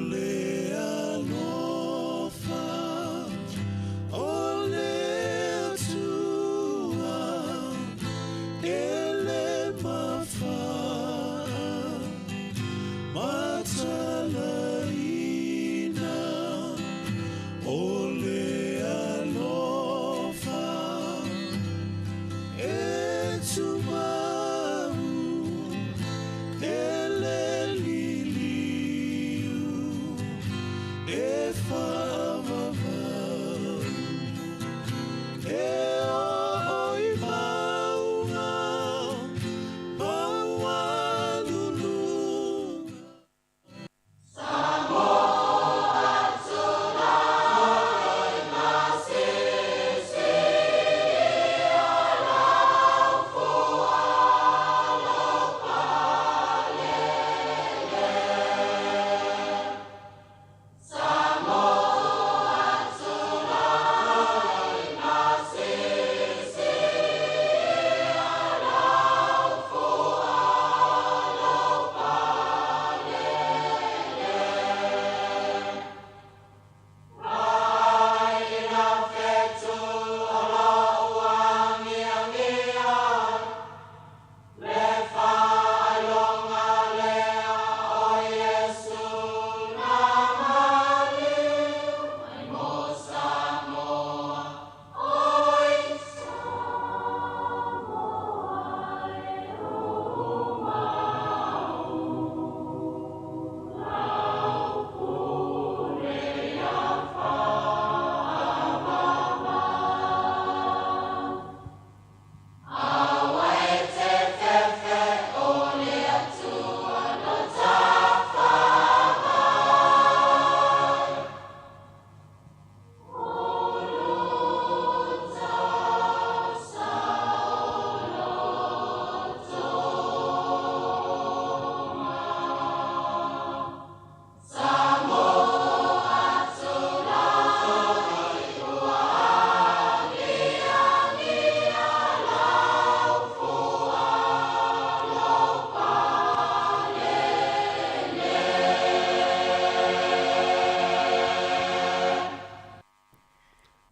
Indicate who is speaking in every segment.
Speaker 1: le alofa o le Atua e le mafatalaina. O le alofa e tumau e le liliu e faavavau e oo i mauga maualuluga.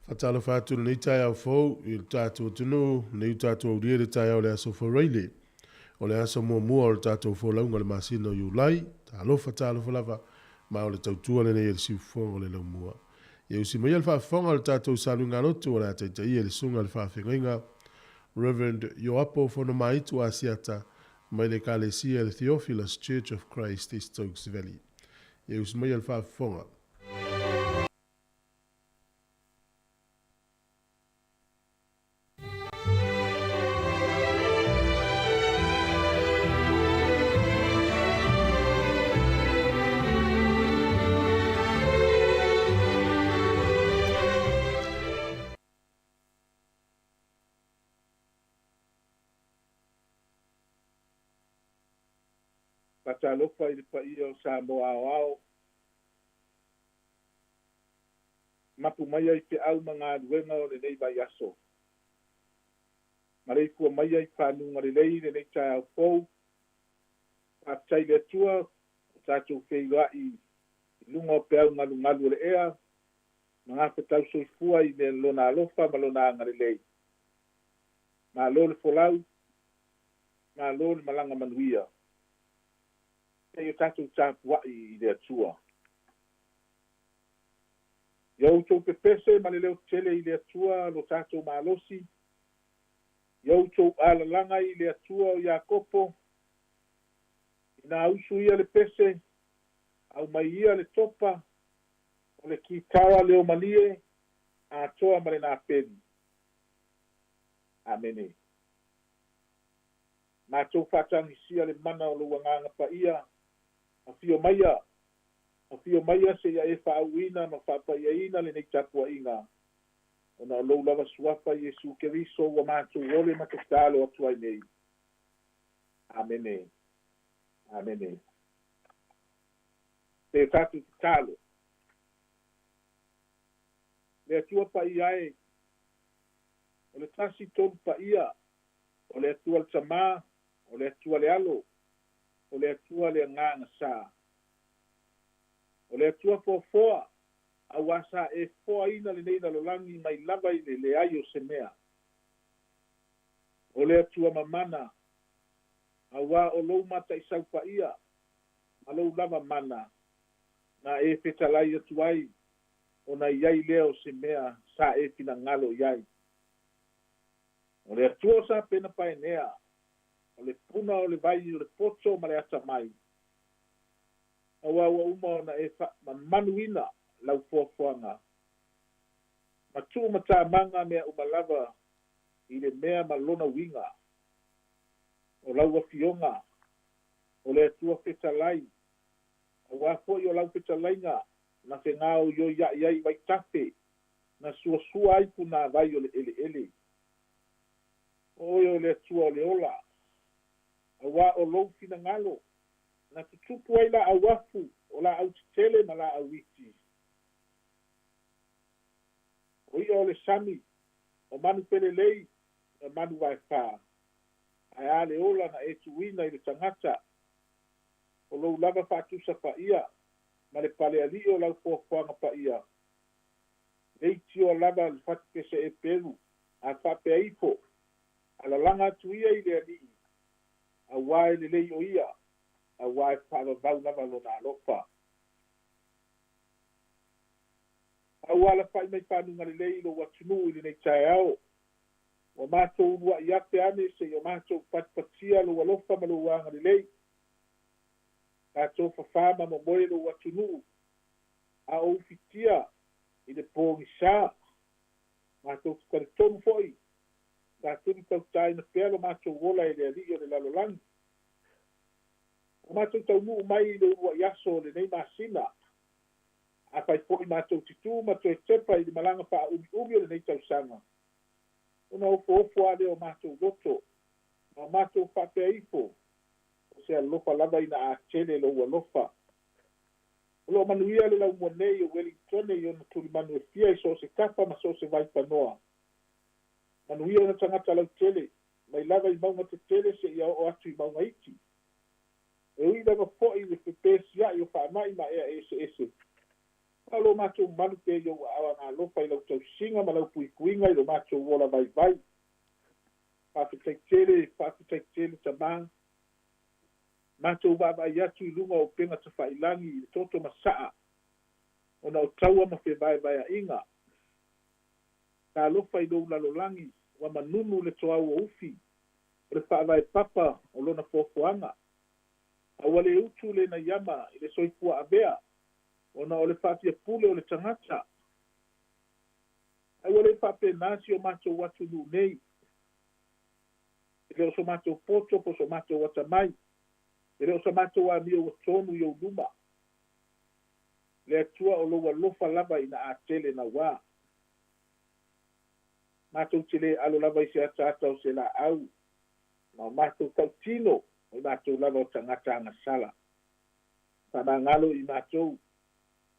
Speaker 2: Faatalofa atu i lenei taeao fou i le tatou atunuu, lenei ua tatou aulia le taeao o le aso Faraile. O le aso muamua o le tatou folauga i le masina o Iulai. Talofa, talofa lava, ma o le tautua lenei a le siufofoga o le laumua. Ia usi maia le faafofoga o le tatou saluigalotu o le a taitaia i le susuga i le faafeagaiga Reverend Ioapo Fonomaitu Asiata mai le Ekalesia le Theophilus Church of Christ i Stokes Valley. Ia usi maia le faafofoga.
Speaker 3: Faatalofa i le paia o Samoa aoao, mapu maia i feau ma galuega o lenei vaiaso. Maleifua maia i fanuga lelei lenei taeao fou. Faafetai i le Atua o tatou feiloai i luga o peau galugalu o le ea, ma gafatau soifua i le lona alofa ma lona agalelei. Malo le folau, malo le malaga manuia. Se i o tatou tapuai i le Atua. Ia outou pepese ma le leo tele i le Atua lo tatou malosi. Ia outou alalaga i le Atua o Iakopo. Ina usu ia le pese, au mai ia le topa, o le kitara leo malie, atoa ma le napeli. Amene. Matou faatagisia le mana o lou agaga paia, afio maia seia e faauuina ma faapaiaina lenei tapuaiga. Ona o lou lava suafa Iesu Keriso ua matou ole ma tatalo atu ai nei. Amene. Amene. Te tatou tatalo. Le Atua paia e, o le tasi tolu paia, o le Atua le Tamā, o le Atua le Alo, o le Atua le Agaga Sa. O O le Atua foafoa, auā sa e foaina lenei lalolagi mai lava i le leai o se mea. O le Atua mamana, auā o lou mataʻisau paia ma lou lava mana na e fetalai atu ai ona i ai lea o se mea sa e finagalo i ai. O le Atua o Sapena Paenea, o le puna o le vai o le poto ma le atamai, auā ua uma ona e faamamaluina lau foafoaga ma tuumatamaga mea uma lava i le mea ma lona uiga. O lau Afioga, o le Atua fetalai, auā foi o lau fetalaiga na fegaoioiaʻi ai vaitafe, na suasua ai punāvai o le ʻeleʻele. O oe o le Atua o le ola, auā o lou finagalo na tutupu ai laau afu o laau tetele ma laau iti. O iʻa o le sami, o manu felelei ma manu vaefā, ae a le ola na e tuuina i le tagata. O lou lava faatusa paia ma le palealii o lau foafoaga paia, leitioa lava le fatu pese epelu a faapea ifo, alalaga atu ia i le Alii, auā e lelei o ia, auā e faavavau lava lona alofa. A ua alafaʻi mai faguga lelei i lou atunuu i lenei taeao, ua matou uluaʻi afe ane seia o matou patipatia lou alofa ma lou agalelei. Tatou fafā ma momoe lou atunuu a o ufitia i le pogisā. Matou te talitonu foi tatou tautaina pea lo matou ola e le Alii o le lalolagi. O matou taunuu mai i le uluaʻi aso o lenei masina, afai foi matou te tu ma toe tepa i le malaga faaumiumi o lenei tausaga, ona ofoofo a lea o matou loto ma o matou faapea ifo, o se alofa lava ina a tele lou alofa. O loo manuia le laumua nei o Welingtone i ona tulimanu e fia i so o se tafa ma so o se vaifanoa. Manuia ona tagata lautele mai lava i mauga tetele seia oo atu i mauga iti. E ui lava foi le fepesiaʻi o faamaʻi ma ea eseese, a o lo matou malu pea i ou aao agalofa i lau tausiga ma lau puipuiga i lo matou ola vaivai. Faafetai tele, faafetai tele Tamā. Matou vaavaai atu i luga o upega tafailagi i le toto masaa ona o taua ma fevaevaeaʻiga. Talofa i lou lalolagi ua manunu le toau o ufi o le faavae papa o lona foafoaga, a ua le utu le naiama i le soifua avea ona o le faafiapule o le tagata. Ae ua le faapenā si o matou atunuu nei, e le o so matou poto po o so matou atamai, e le o sa matou amio ua tonu i ou luma. Le Atua o lou alofa lava ina a tele nauā. Matou te lē alo lava i se ataata o se laau, ma o matou tautino o i matou lava o tagata agasala. Faamagalo i matou,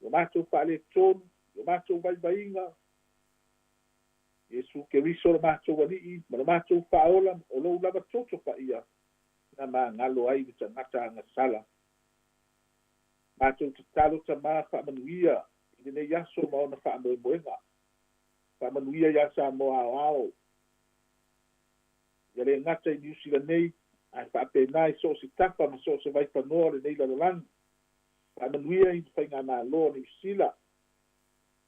Speaker 3: i o matou faaletonu, i o matou vaivaiga. Iesu Keriso lo matou Alii ma lo matou Faaola, o lou lava toto paia na magalo ai le tagata agasala. Matou tatalo Tamā faamanuia i lenei aso ma ona faamoemoega. Faamanuia iā Samoa aoao, ia le gata i Niusila nei, ae faapena i so o se tafa ma so o se vaifanoa o lenei lalolagi. Faamanuia i le faigamālō o Niusila,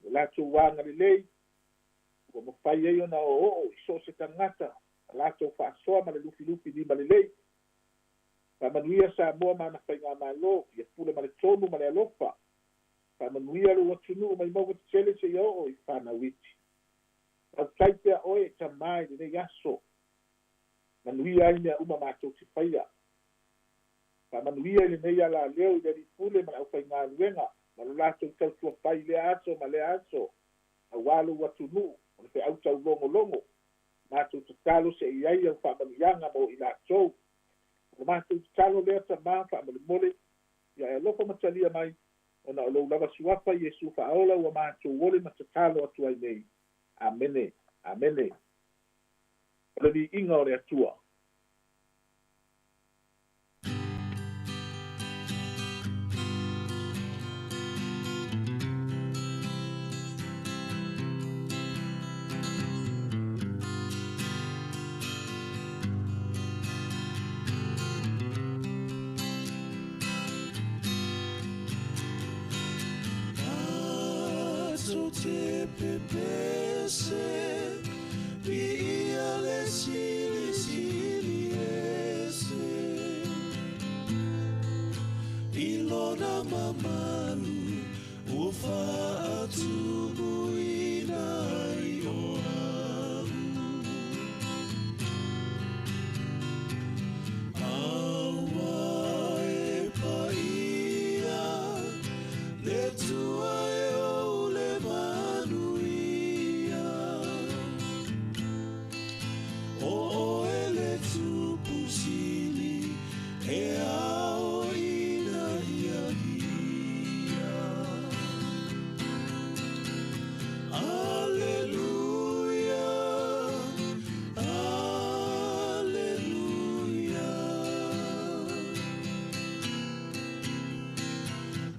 Speaker 3: o latou agalelei ua mafai ai ona oooo i so o se tagata a latou faasoa ma le lufilufi lima lelei. Faamanuia Samoa ma ana faigamālō, ia pule ma le tonu ma le alofa. Faamanuia lou atunuu mai mauga tetele seia oo i fanau iti. Tautai pea oe Tamā i lenei aso, manuia ai mea uma matou te faia. Faamanuia i lenei alaleo i le alii pule ma le aufaigaluega ma lo latou tautua fai i lea aso ma lea aso, auā lou atunuu o le feau taulogologo. Matou tatalo se i ai au faamanuiaga mo i latou. O le matou tatalo lea Tamā faamolemole, ia e alofa ma talia mai, ona o lou lava suafa Iesu Faaola ua matou ole ma tatalo atu ai nei. Amene, amene. O le viiga o le Atua.
Speaker 1: Matou te pepese Viia le sili sili ese I lona mamalu ua faatumuina i o au Aua e paia le tua e o le manuia O oe le tupu sili e ao ina ia ia Alleluia, Alleluia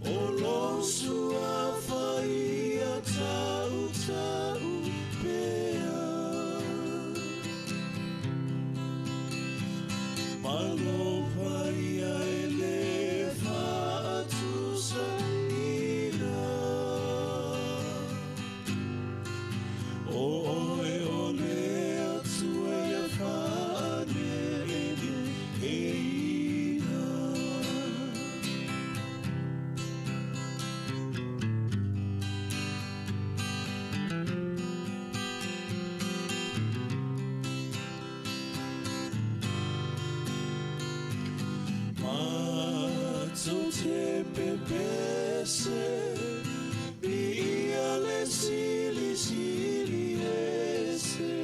Speaker 1: O lo sua faia tau tau pea Malo paia e le faatusaina O oe o le Atua ia faaneene eina Matou te pepese Viia le sili sili ese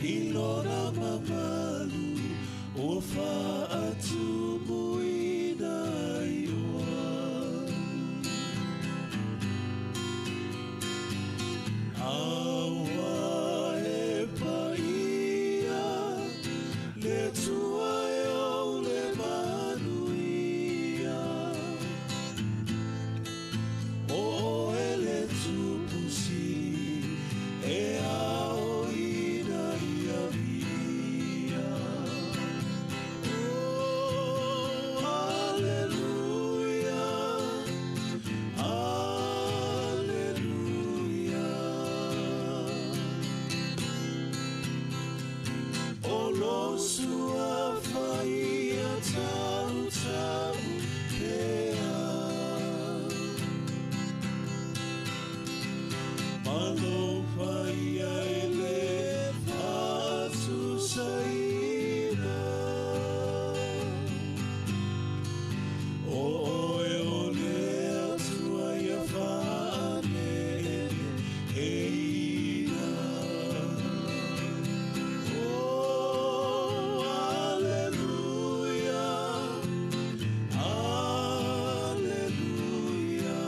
Speaker 1: I lona mamalu ua faatumuina i o au Aua e paia le tua e o le manuia O oe le tupu sili e ao ina ia via Oh, Alleluia, Alleluia O lo sua faia tau tau pea Malo paia e le faatusaina O oe o le Atua ia faaneene eina Oh, Alleluia, Alleluia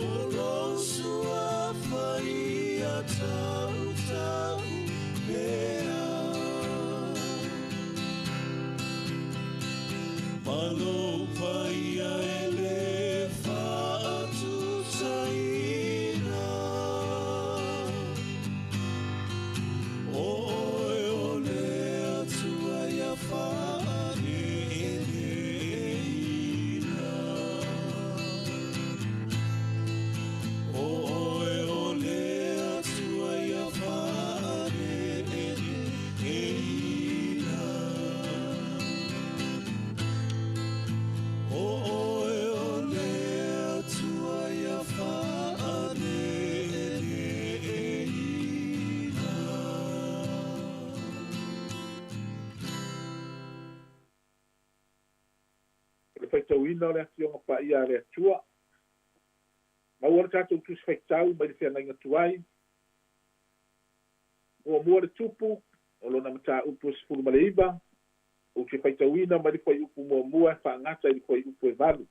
Speaker 1: O lo sua faia tau tau pea Malo paia e le faatusaina O oe o le Atua ia faaneneina O oe o le Atua ia faaneneina O oe o le Atua ia faaneneina
Speaker 3: O le faitauina o le afioga paia a le Atua. Maua le tatou tusi faitau mai le feagaiga tuai. Muamua le tupu o lona mataupu e 19 ou te faitauina mai le fuaiupu muamua e faagata i le fuaiupu e 8.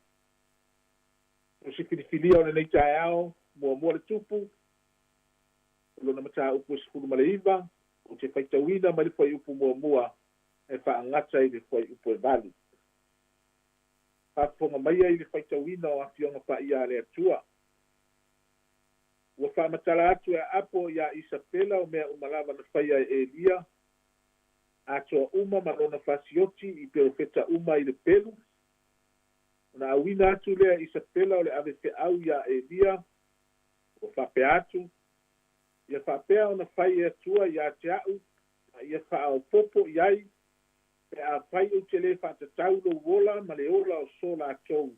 Speaker 3: O se filifilia o lenei taeao, muamua le tupu o lona mataupu e 19 ou te faitauina mai le fuaiupu muamua e faagata i le fuaiupu e 8. Faafofoga maia i le faitauina o afioga paia a le Atua. Ua faamatala atu e Aapo ia Isapela o mea uma lava na faia e Elia, atoa uma ma lona fasioti i perofeta uma i le pelu. Ona auina atu lea Isapela o le avefeau iā Elia, ua faapea atu, ia faapea ona fai e Atua iā te a'u ma ia faaopopo i ai pe afai ou te lē faatatau lou ola ma le ola o so latou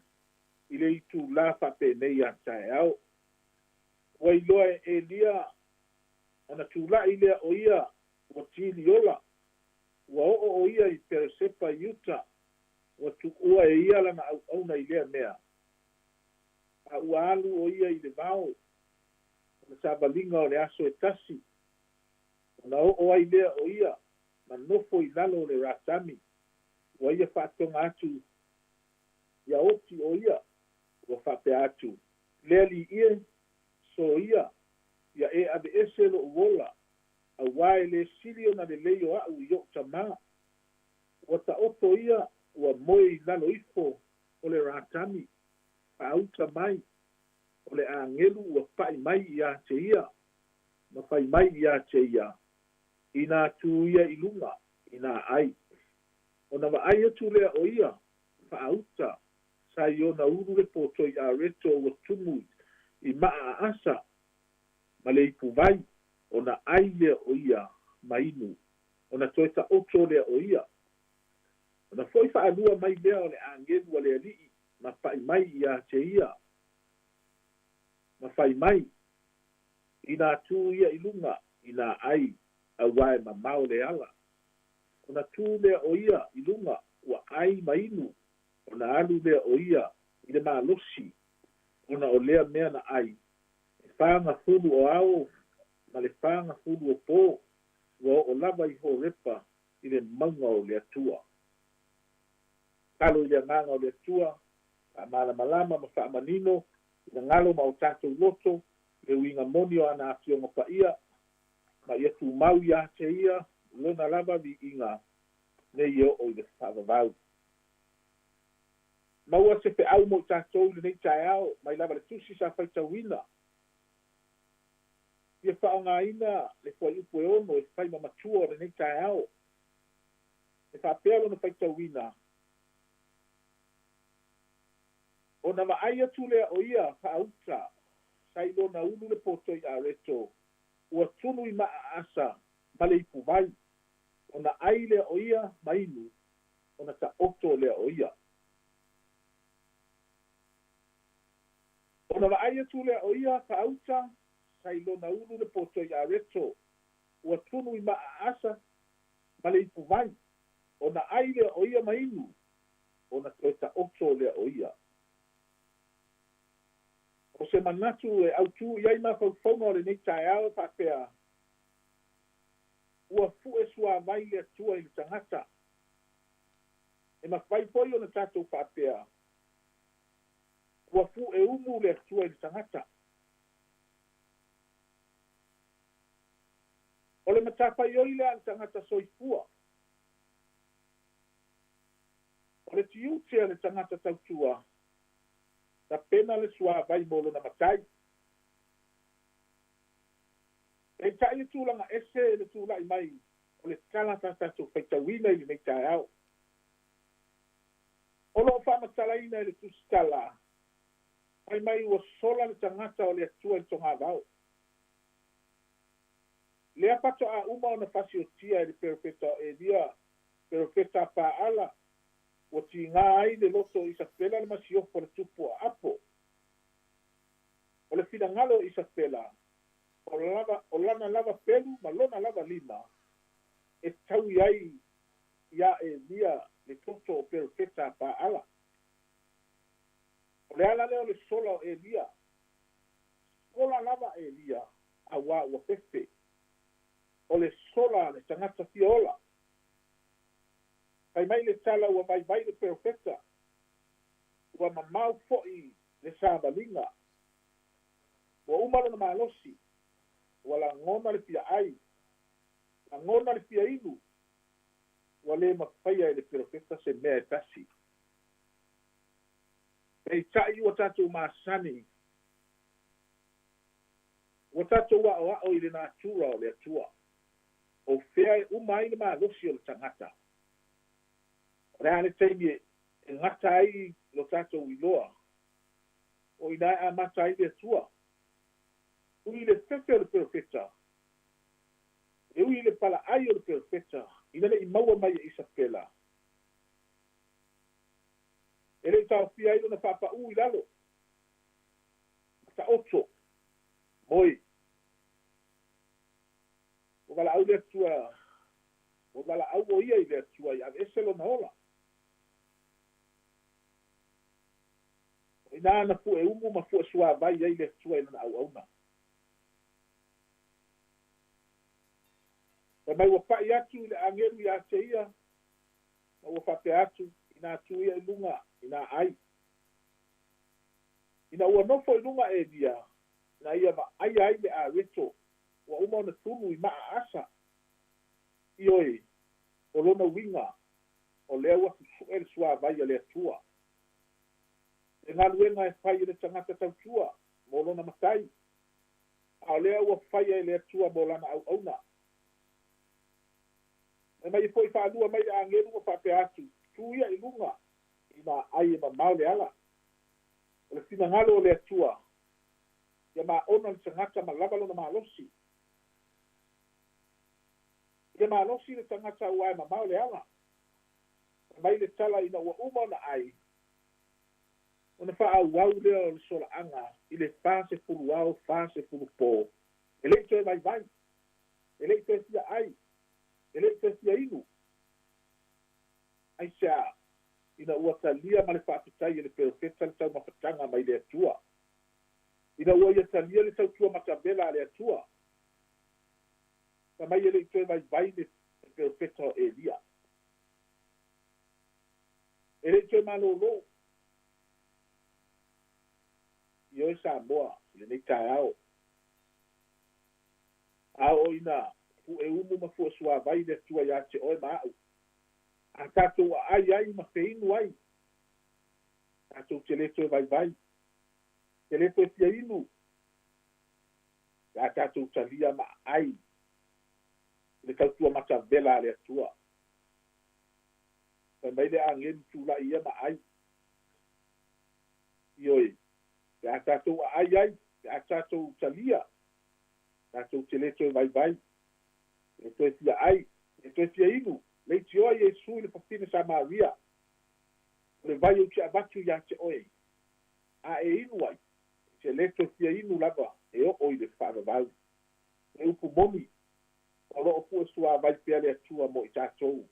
Speaker 3: i le itulā faapenei a taeao. Ua iloa e Elia ona tula'i lea o ia ua tiliola, ua oo o ia i Peresepa i Iuta, ua tuua e ia lana auauna i lea mea. A ua alu o ia i le vao, o le savaliga o le aso e tasi, ona oo ai lea o ia ma nofo i lalo o le ratami, ua ia faatoga atu ia oti o ia, ua faapea atu, le alii e, soia, ia e aveese lo'u ola, auā e lē sili ona lelei o a'u i o'u tamā. Ua taoto ia ua moe i lalo ifo o le ratami, faauta mai, o le agelu ua pa'i mai iā te ia, ma fai mai iā te ia, inā tū ia i luga, inā ai. Ona vaai atu lea o ia, faauta, sa i ona ulu le potoi areto ua tumu i maa aasa, ma le ipuvai, ona ai lea o ia ma inu, ona toe taoto lea o ia. Ona fo'i faalua mai lea o le agelu a le Alii ma pa'i mai iā te ia, ma fai mai, inā tū ia i luga, inā ai, auā e mamao le ala. Ona tū lea o ia i luga, ua ai ma inu, ona alu lea o ia i le malosi, ona o lea mea na ai, e fagafulu o ao ma le fagafulu o pō, ua oo lava i Horepa i le mauga o le Atua. Talo i le agaga o le Atua, faamalamalama ma faamanino i galo ma o tatou loto, le uiga moni o ana afioga paia, ma ia tumau iā te ia, lona lava viiga, nei e oo i le faavavau. Maua se feau mo i tatou i lenei taeao, mai lava le tusi sa faitauina. Ia faaaogāina le fuaiupu e 6 e fai ma matua o lenei taeao. E faapea lona faitauina, ona vaai atu lea o ia faauta, sa i lona ulu le potoi areto, ua tunu i maa aasa ma le ipuvai, ona ai lea o ia ma inu, ona taoto lea o ia. Ona vaai atu lea o ia faauta, sa i lona ulu le potoi areto, ua tunu i maa aasa ma le ipuvai, ona ai lea o ia ma inu, ona toe taoto lea o ia. O se manatu e autū i ai mafaufauga o lenei taeao e faapea, ua fu'e suāvai le Atua i le tagata. E mafai foi ona tatou faapea, ua fu'e umu le Atua i le tagata. O le matafaioi lea a le tagata soifua. O le tiute a le tagata tautua, tapena le suāvai mo lona matai. Peitai e tulaga ese le tula'i mai o le tala sa tatou faitauina i lenei taeao. O loo faamatalaina e le tusitala, fai mai ua sola le tagata o le Atua i le togavao. Lea faatoā uma ona fasiotia e le perofeta o Elia, perofeta a Paala, ua tigā ai le loto o Isapela le masiofo le tupu o Aapo. O le finagalo o Isapela, o, lava, o lana lava pelu ma lona lava lima, e taui ai iā Elia le toto o perofeta a Paala. O le ala lea o le sola o Elia. Sola lava Elia, auā ua fefe. O le sola a le tagata fia ola. Fai mai le tala ua vaivai le perofeta, ua mamao fo'i le savaliga, ua uma lona malosi, ua lagona le fia ai, lagona le fia inu, ua lē mafaia e le perofeta se mea e tasi. Peitai ua tatou masani, ua tatou a'oa'o i le natura o le Atua. O fea e uma ai le malosi o le tagata. O le a le taimi e e gata ai lo tatou iloa, o i ina e amata ai le Atua. Ui i le fefe o le perofeta, e ui i le palaai o le perofeta, ina ne i maua mai e Isapela, e le i taofia ai lona faapaū i lalo, ma taoto, moe. Ua valaau le Atua, ua valaau o ia i le Atua ia aveese lona ola. O i ina na pue umu ma pue suavai ai le Atua i lana auauna. Fai mai ua pai atu i le agelu ia te ia, ma ua faapea atu, Inā tu ia i luga, inā ai. Ina ua nofo i luga Elia, na ia vaaia ai le areto, ua uma ona tunu i maa asa. Ioe, o lona uiga, o lea ua susue le suavai a le Atua. Le galuega e fai e le tagata tautua mo lona matai, a o lea ua faia e le Atua mo lana auauna. Fai mai foi faalua mai le agelu ma faapea atu, Tu ia i luga, inā ai e mamao le ala. O le finagalo o le Atua, ia maona le tagata ma lava lona malosi. Ia malosi le tagata aua e mamao le ala. Fai mai le tala ina ua uma ona ai, ona faaauau lea o le solaaga i le 40 ao 40 po, e le i toe vaivai, e le i toe fia ai, e le i toe fia inu. Aisea? Ina ua talia ma le faafetai e le perofeta le taumafataga mai le Atua. Ina ua ia talia le tautua matavela a le Atua. Fai mai e le i toe vaivai le perofeta o Elia. E le i toe malōlō. Ioe Samoa i lenei taeao. A oo ina pue umu ma pue suavai le Atua iā te oe ma a'u, a tatou aai ai ma feinu ai, tatou te le toe vaivai, te le toe fia inu, pe a tatou talia ma aai i le tautua matavela a le Atua. Fai mai le agelu tulai ia ma ai. Ioe, pe a tatou aai ai, pe a tatou talia, tatou te le toe vaivai, le toe fia ai, le toe fia inu. Leitioa Iesu i le fafine Samaria, o le vai ou te avatu iā te oe, a e inu ai, e te le toe fia inu lava e oo i le faavavau. He upu moni, o lo o pue suavai pea le Atua mo i tatou.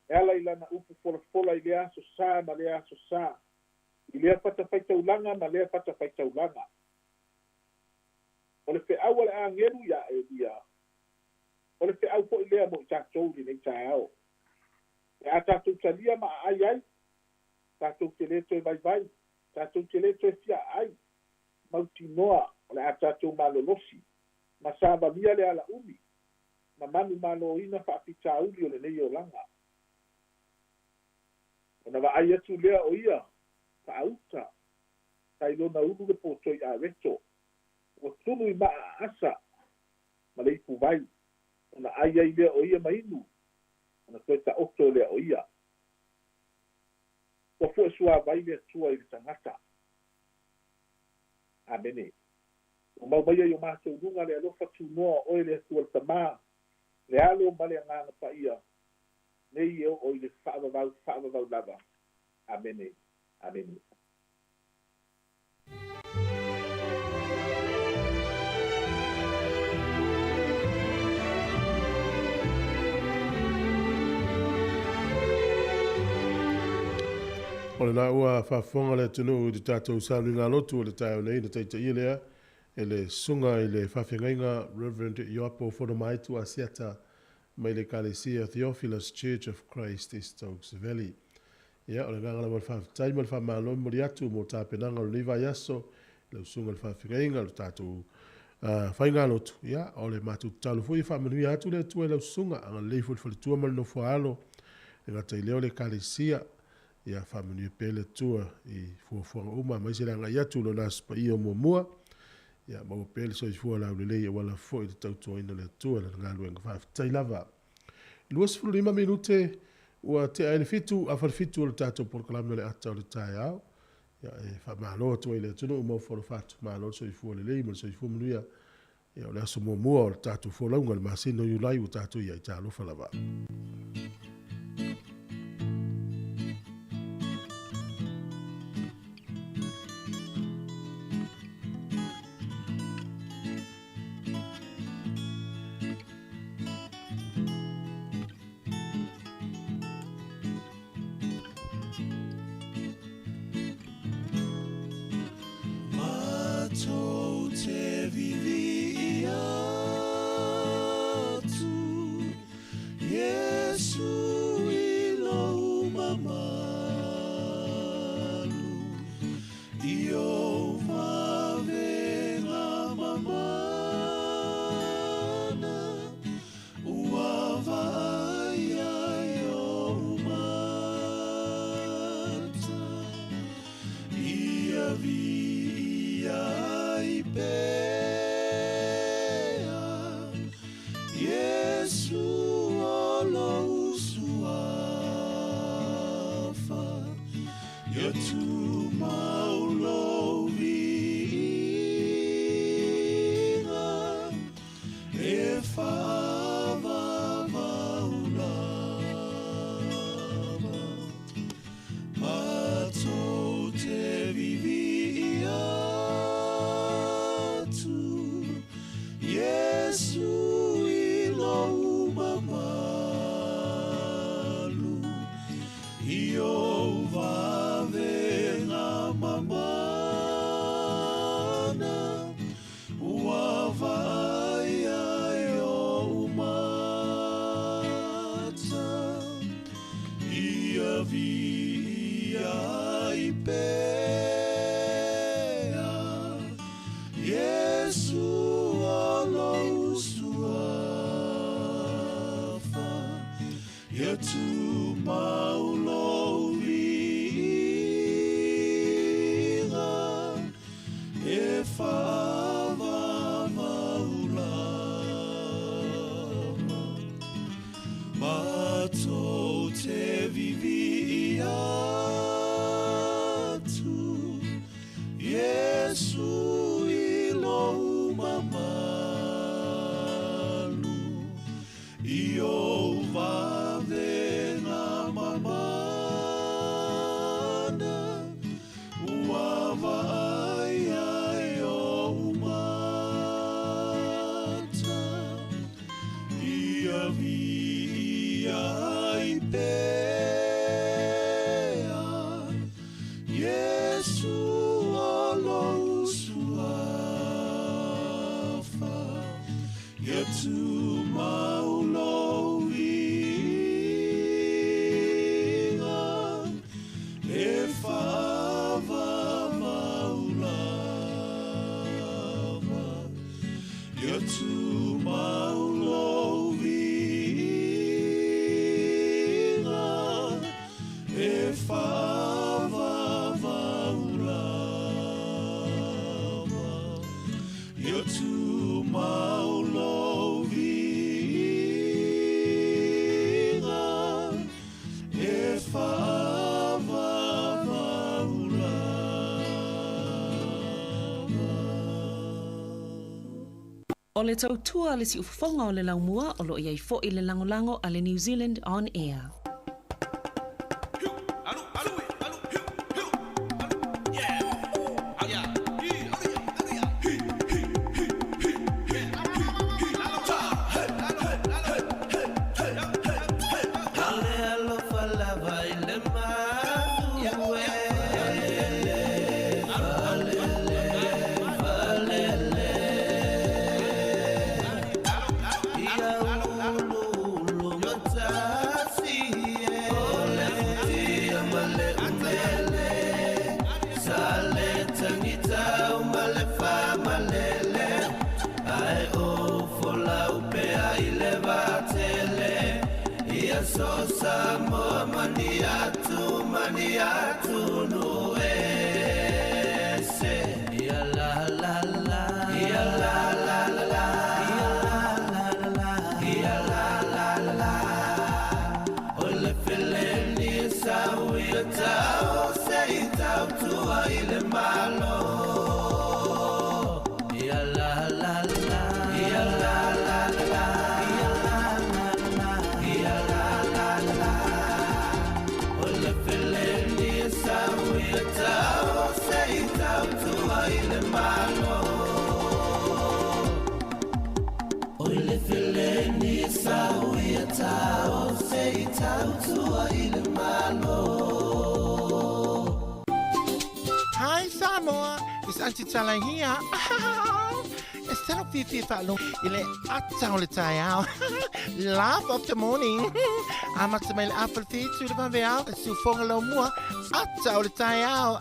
Speaker 3: E ala i lana upu folafola i lea aso sa ma lea aso sa, i lea fatafaitaulaga ma lea fatafaitaulaga. O le feau a le agelu iā Elia, o le feau foi lea mo i tatou i lenei taeao. Pe a tatou talia ma aai ai, tatou te le toe vaivai, tatou te le toe fia aai, mautinoa o le a tatou malolosi ma savalia le ala umi ma manumaloina faafitauli o lenei olaga. Ona vaai atu lea o ia faauta sai lona ulu le potoi areto, ua tunu i maa aasa ma le ipuvai, ona ai ai lea o ia ma inu, ona toe taoto lea o ia. Ua pue suavai le Atua i le tagata. Amene. Ua mau maia i o matou luga le alofa tunoa o oe le Atua le Tama, le Alo ma le Agaga Paia, nei e oo i le faavavau faavavau lava. Amene. Amene.
Speaker 2: O lena ua faafofoga le atunuu i le tatou sauniga lotu o le taeao nei na taitaia lea e le Susuga i le Faafeagaiga Reverend Ioapo Fonomaaitu Asiata mai le Ekalesia Theophilus Church of Christ i Stokes Valley. Ia, o le agaga lava o le faafetai ma le faamalo e momoli atu mo tapenaga o lenei vaiaso i lau Susuga i le Faafeagaiga, o le tatou faigalotu. Ia, o le matou tatalo foi e faamanuia atu le Atua i lau Susuga, agalelei foi i le faletua ma le nofoaalo, e gata i lea o le Ekalesia. Ia, faamanuia pea le Atua i fuafuaga uma, aemaise le agai atu i Lona Aso Paia o muamua. Ia, maua pea le soifua laulelei auala foi i le tautuaina o le Atua i Lana galuega. Faafetai lava. 25 minute. Ua tea ai le 7:45 o le tatou polokalame o le ata o le taeao. Ia e faamalo atu ai le atunuu ma ofo atu. Malo le soifua lelei ma le soifua manuia. Ia o le aso muamua o le tatou folauga le masina o Iulai ua tatou i ai talofa lava.
Speaker 1: Matou te vivi atu Yesu i lou mamalu I o vavenga mamana Ua vaai ai ou mata Ia viia ai pea Yesu o lou suafa Ia tumau lou viiga E faavavau lava Matou te vivi atu Yesu i lou mamalu I ou vavenga mamana Ua vaai ai ou mata Ia viia ai pea Yesu o lou suafa Ia tumau lou viiga E faavavau lava Matou te vivi atu Yesu i lou mamalu I ou vavenga mamana Ua vaai ai ou mata Ia viia ai pea Yesu o lou suafa Ia tumau lou viiga E faavavau lava Ia tumau lou viiga E faavavau lava Ia tumau lou viiga E faavavau lava.
Speaker 4: O le tautua le siufofoga o le laumua o loo iai fo'i le lagolago a le New Zealand On Air.
Speaker 1: Ia ulu ulu matasi. ia tau se i tautua i le Malo. Ia la la la, ia la la la, ia la la la, ia la la la. O le feleni e sau ia tau se i tautua i le Malo. O le feleni e sau ia tau se i tautua i le Malo.
Speaker 5: Hi Samoa, it's Auntie Tala here. E selo fifi whaalo i le ata o le taeao. Laugh of the morning. Amata mai le afa le whitu le vaveao. E siufonga lau mua. Ata o le taeao.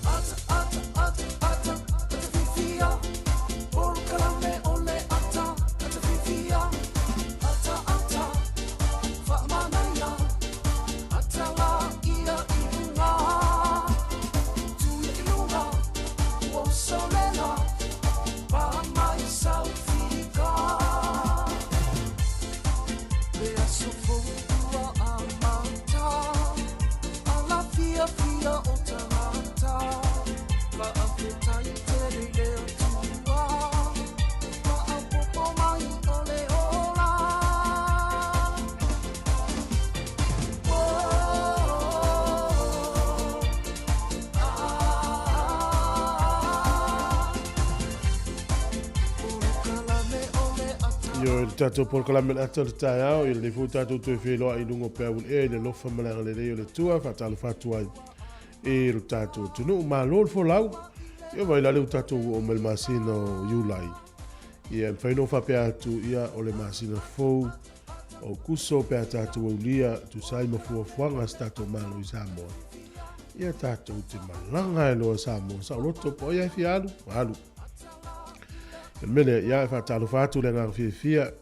Speaker 1: Ata, ata, ata, ata, ata fifia. Polokalame o le ata, ata fifia. Ata, ata, faamanaia. Ata la ia i luga. Tuia i luga, ua usolela. Pa mai sau fika. Le aso fou ua amata. Ala fia fia o tagata. Faafetai tele i le Atua. Faapopo mai o le ola. Oh, ah, Polokalame o le ata.
Speaker 2: Io le tatou polokalame le ata o le taeao, i lenei foi tatou toe feiloai i luga o peau ea i le alofa ma le agalelei o le Atua, faatalofa atu ai i lo tatou atunuu. Malo le folau, ia vai la lea ua tatou oo mai le masina o Iulai. Ia, e mafai ona ou faapea atu, ia, o le masina fou o Kuso pe a tatou aulia tusa ai ma fuafuaga a se tatou Malo i Samoa. Ia tatou te malaga e loa Samoa saoloto po o ai e fia alu, alu. O le mea lea, ia, e faatalofa atu le agaga fiafia,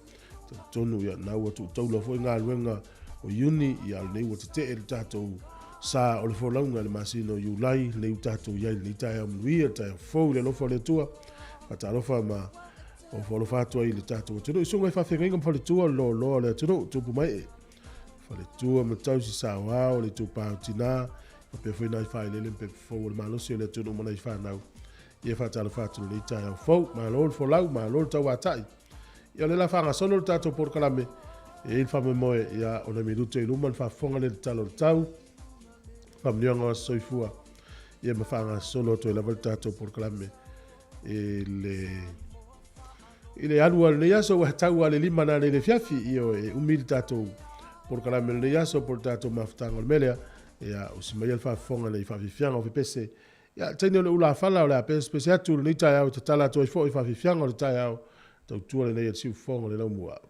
Speaker 2: talitonu ia, na ua tuutaula foi galuega o Iuni, ia, o lenei ua tetee le tatou sa o le folauga i le masina o Iulai, lenei ua tatou i ai i lenei taeao manuia, le taeao fou i le alofa o le Atua. Faatalofa ma ofo alofa atu ai i le tatou atunuu i susuga i faafeagaiga ma faletua o le loaloa o le atunuu, tupu mai e faletua ma tausi saoao, le itupa o tina, faapea foi nai faaeleele ma pepa fou o le malosi o le atunuu ma nai fanau. Ia faatalofa atu i lenei taeao fou. Malo le folau, malo le tauatai. Ia o lea o le a faagasolo le tatou polokalame, e i ai le faamoemoe, ia, o nai minute i luma le faafofoga lea i le tala o le tau, faamanuiaga o aso soifua, ia ma faagasolo atu ai lava le tatou polokalame i le i le alu a lenei aso ua tau a le 5 na le fiafi, ioe, e umi le tatou polokalame o lenei aso po o le tatou mafutaga. O le mea lea, ia, usi mai le faafofoga nei faafiafiaga o fepese. Ia, taimi o le ulafala o le a pesepese atu lenei taeao e tatala atu ai foi faafiafiaga o le taeao tautua lenei a le siufofoga o le laumua.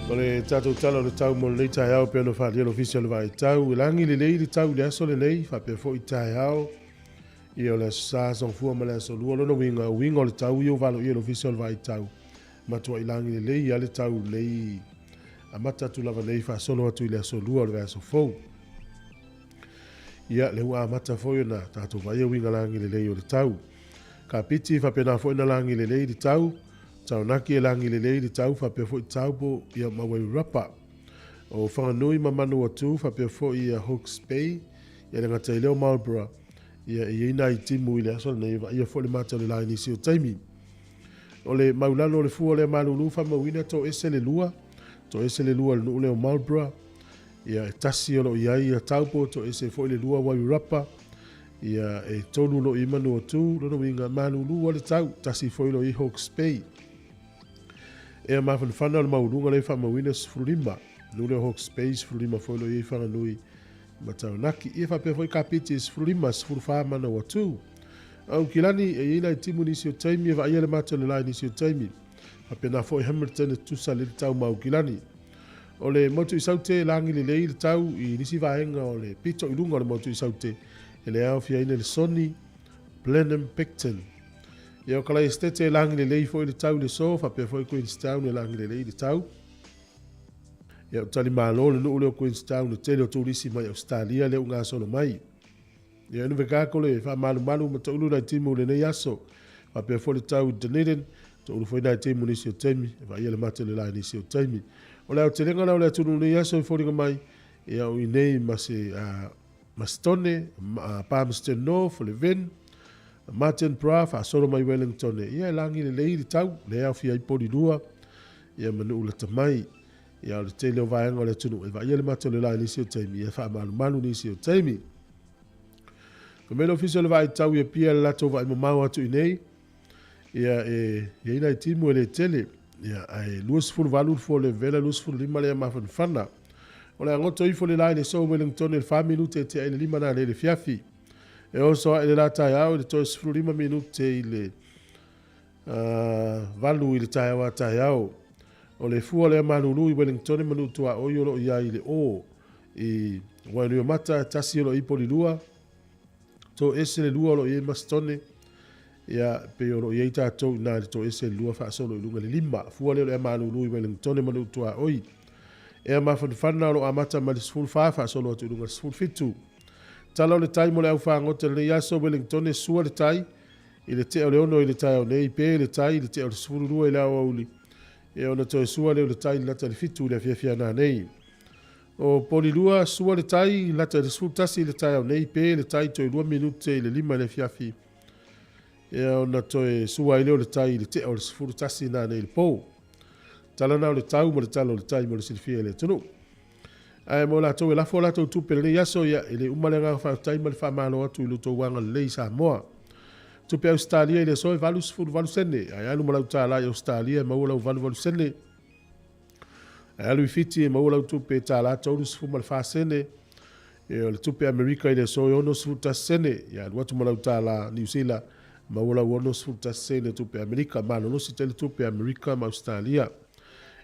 Speaker 2: O le tatou tala o le tau mo lenei taeao pei ona faaalia le Ofisa o le Vaai Tau, e lagi lelei le tau i le aso lenei, faapea foi taeao, ia o le Aso Sa, Aso Gafua ma le Aso Lua. O lona uiga, o uiga o le tau ia ua valoia e le Ofisa o le Vaai Tau, matuai lagi lelei lava le tau i lenei amata atu lava nei faasolo atu i le Aso Lua o le vaiaso fou. Ia, lea ua amata foi ona tatou vaaia uiga lagi lelei o le tau. Kapiti, faapena foi ona lagi lelei le tau. Taunaki e lagi lelei le tau faapea foi Taupo ia ma Wairarapa. O Whanganui ma Manawatu faapea foi ia Hawke's Bay ia le gata i lea o Marlborough ia e i ai nai timu i le aso lenei e vaaia foi le mata o le la i nisi o taimi. O le maulalo o le fua o lea malulu faamauina toese le lua, toese le lua i le nuu lea o Marlborough, ia e tasi o lo o i ai ia Taupo, toese foi le lua Wairarapa, ia e tolu o lo o i ai Manuatu, lona uiga malulu lava le tau, tasi foi o lo o i ai Hawke's Bay. Ea mafanafana o le maualuga lea e faamauina 15, nuu lea o Hawke's Bay 15 foi o lo o i ai Whanganui ma Taunaki. Ia faapea foi Kapiti e 15, 14 Manawatu. Aukilani e i ai nai timu nisi o taimi e vaaia le mata o le la i nisi o taimi. Faapena foi Hamilton e tutusa lelei le tau ma Aukilani. O le motu i Saute e lagi lelei le tau i nisi vaega o le pito i luga o le motu i Saute e le aofiaina i le Soni, Blenheim, Picton. Ia o Kalaiestete e lagi lelei foi le tau i le so, faapea foi Queenstown e lagi lelei le tau. Ia o Talimalo le nuu lea o Queenstown, le tele o turisi mai Ausetalia lea ua gasolo mai. Ia Invercargill e faamalumalu ma toulu nai timu i lenei aso. Faapea foi le tau i Dunedin, toulu foi nai timu i nisi o taimi, e vaaia le mate o le la i nisi o taimi. O le aotelega la o le atunuu i lenei aso e foliga mai, ia o i nei ma se Mastone, Palmerston North, Levin, Martinborough, faasolo mai Wellington e ia e lagi lelei le tau, lea e aofia ai Polilua, ia ma nuu lata mai. Ia o le tele o vaega o le atunuu e vaaia le mate o le la i nisi o taimi, ia e faamalumalu nisi o taimi. Fai mai le Ofisa o le Vaai Tau i Apia le latou vaai mamao atu i nei, ia e i ai nai timu e le tele, ia ae 28 le fua o le vela, 25 lea mafanafana. O le a goto ifo le la i le so Wellington i le 4 minute e tea i le 5 nanei i le fiafi. E oso ae le la taeao i le toe 15 minute i le 8 i le taeao a taeao. O le fua lea malulu i Wellington manu tuaoi o lo o i ai i le o i Wainuiomata, tasi o lo o i Polilua, toese le lua o lo o i ai Masitone, ia pei o lo o i ai tatou i ina i le toese le lua faasolo i luga i le lima. Fua lea o le malulu i Wellington manu tuaoi. Ea mafanafana o lo o amata mai le 14 faasolo atu i luga i le 17. Tala o le tai mo le au fagota i lenei aso, Wellington sua le tai, I le tea o le 6 i le taeao nei, pe le tai i le tea o le 12 i le aoauli, ia ona toe sua lea o le tai i le lata i le 7 i le afiafi a nanei. O Polilua, sua le tai i le lata i le 11 i le taeao nei, pe le tai toe 2 minute i le 5 i le afiafi, ia ona toe sua ai lea o le tai i le tea o le 11 nanei i le po. Tala na o le tau ma le tala o le tai mo le silafia e le atunuu. Ae mo latou e lafo a latou tupe i lenei aso, ia, e le uma le agaga faafetai ma le faamalo atu i lo outou agalelei i Samoa. Tupe Ausetalia i le aso e 88 sene, ae alu ma lau tala i Ausetalia e maua lau 88 sene. Ae alu i Fiti e maua lau tupe e tala 34 sene. E o le tupe Amerika i le aso e 61 sene. Ia alu atu ma lau tala Niu Sila, maua lau 61 sene tupe Amerika. Malolosi tele tupe Amerika ma Ausetalia.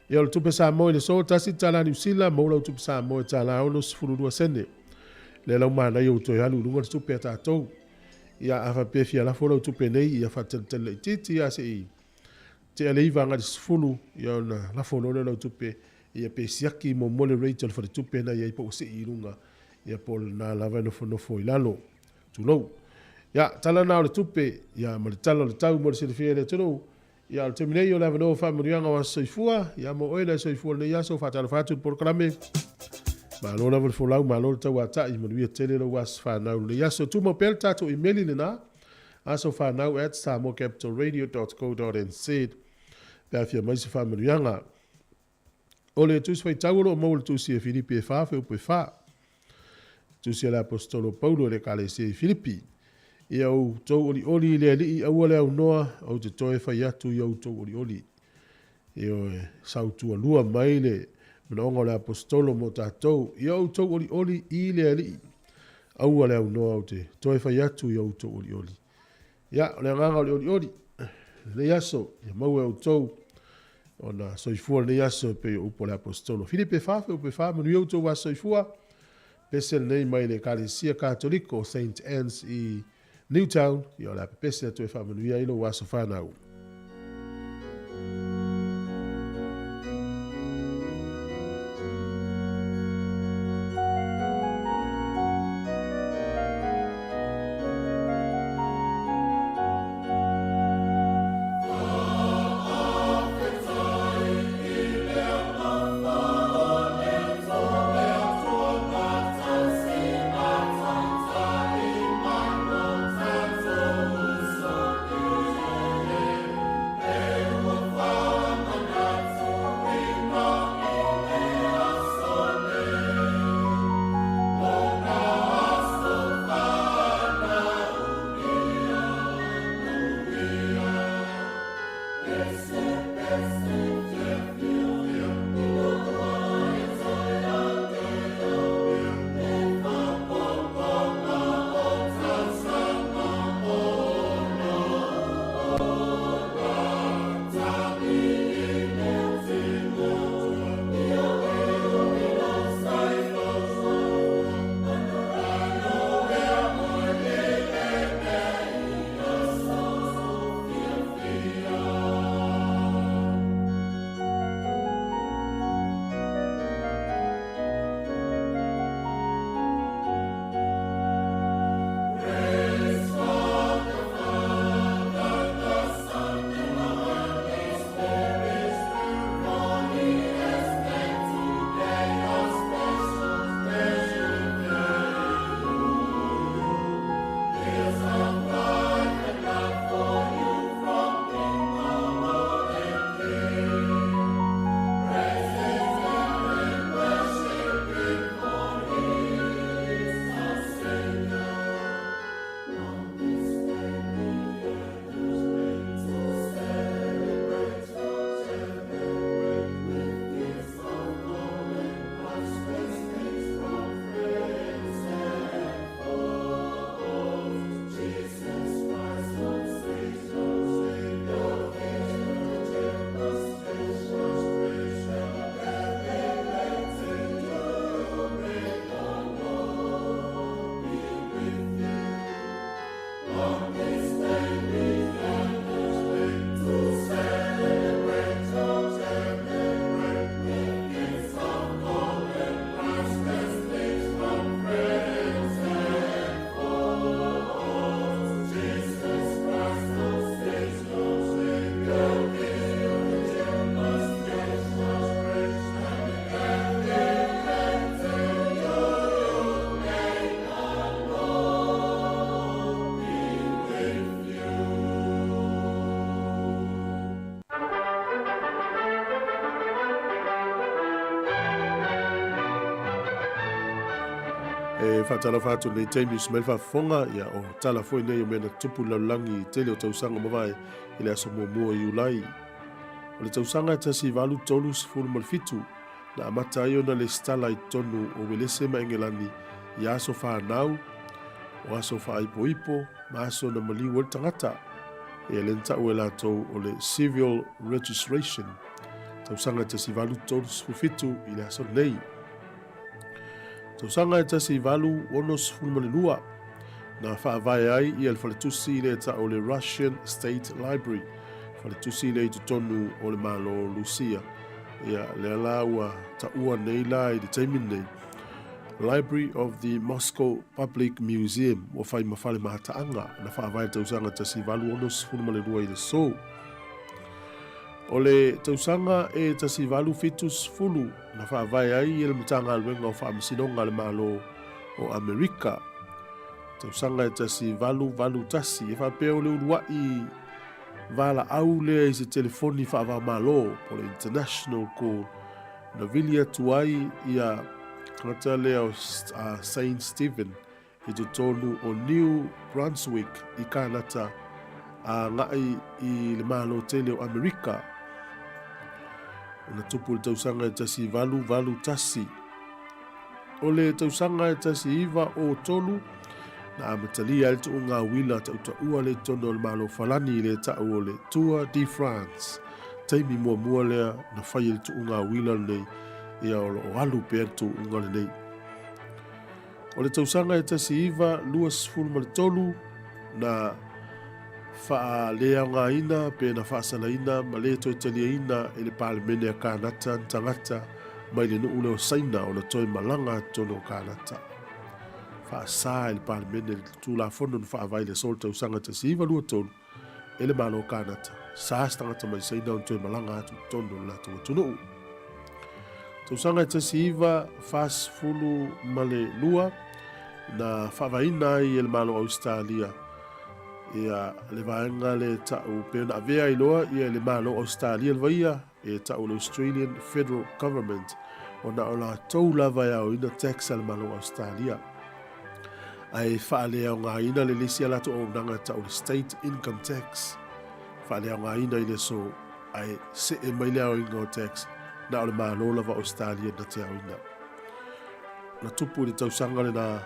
Speaker 2: Ia o le tupe Samoa i le aso, tasi le tala Niu Sila, maua lau tupe Samoa e tala 62 sene. Lea lau manaia ua toe alu i luga le tupe a tatou. Ia a faapea fia lafo lau tupe nei, ia faatalitali laitiiti ia se i tea le 9 agai le 10, ia ona lafo loa lea o lau tupe, ia pe siaki muamua le rate o le faletupe na i ai po ua sii i luga, ia po o lena lava e nofonofo i lalo. Tulou. Ia, tala na o le tupe, ia ma le tala o le tau mo le silafia e le atunuu. Ia, o le taimi nei o le avanoa o faamanuiaga o aso soifua, ia mo oe le soifua lenei aso, faatalofa atu i le polokalame. Malo lava le folau, malo le tauatai, manuia tele lou aso fanau lenei aso. Tumau pea le tatou imeli lena, asofanau@samoacapitalradio.co.nz pe a fia mai se faamanuiaga. O le Tusi Faitau o lo o maua i le Tusi a Filipi e 4 fuaiupu e 4. Tusi a le Aposetolo Paulo i le Ekalesia i Filipi. Ia outou olioli i le Alii, aua le aunoa, ou te toe fai atu ia outou olioli. Ioe, sautualua mai le manaoga o le Aposetolo mo tatou, ia outou olioli i le Alii, aua le aunoa, ou te toe fai atu ia outou olioli. Ia, o le agaga o le olioli, lenei aso, ia maua e outou. Ona soifua lenei aso e pei o upu a le Aposetolo. Filipe 4, Filipe 4, manuia outou aso soifua. Pese lenei mai le Ekalesia Katoliko o Saint Anne's i Newtown, ia o le a pepese atu e faamanuia ai lou aso fanau. E faatalofa atu lenei taimi i Ismail Faafofoga, ia o tala foi nei o mea na tutupu i le lalolagi i tele o tausaga mavae i le aso muamua o Iulai. O le tausaga e 1837 na amata ai ona lesitala i totonu o Uelese ma Engelani i aso fanau, o aso faaipoipo ma aso na maliu ai le tagata. Ia lea na tau e latou o le Civil Registration, tausaga e 1837 i le aso lenei. Tausaga e 1862, na faavae ai ia le faletusi lea e tau o le Russian State Library, faletusi lea i totonu o le Malo o Lusia. Ia, lea la ua taua nei la i le taimi lenei, Library of the Moscow Public Museum, ua fai ma fale mataaga, na faavae i le tausaga 1862 i le aso. O le tausaga e 1870 na faavae ai e le Matagaluega o Faamasinoga a le Malo o Amerika. Tausaga e 1881, e faapea o le uluai valaau lea i se telefoni faava-o-Malo po o le international call na vili atu ai ia tagata lea o Saint Stephen i totonu o New Brunswick i Kanata a agai i le Malo tele o Amerika. Ona tupu i le tausaga e 1881. O le tausaga e 1903, na amatalia ai le tuuga uila tautaua le totonu o le Malo Falani i le tau o le Tour de France. taimi muamua lea na fai ai le tuuga a uila lenei, ia o lo o alu pea le tuuga lenei. O le tausaga e 1923 na faaleaogaina pe na faasalaina ma le toe taliaina e le Palemene a Kanata ni tagata mai le nuu lea o Saina ona toe malaga atu totonu o Kanata. Faasa e le Palemene le Tulafono na faavae i le aso o le tausaga 1923 e le Malo o Kanata, sa se tagata mai Saina ona toe malaga atu i totonu o le latou atunuu. Tausaga e 1942 na faavaeina ai e le Malo o Ausetalia ia le vaega le ta'u pe ona avea ai loa ia le Malo o Ausetalia le vaia e ta'u le Australian Federal Government ona o latou lava e aoina tax a le Malo o Ausetalia ae faaleaogaina le lisi a latou auaunaga e ta'u le State Income Tax faaleaogaina i le aso ae se'e mai le aoina o tax na o le Malo lava o Ausetalia na te aoina. Na tupu i le tausaga lena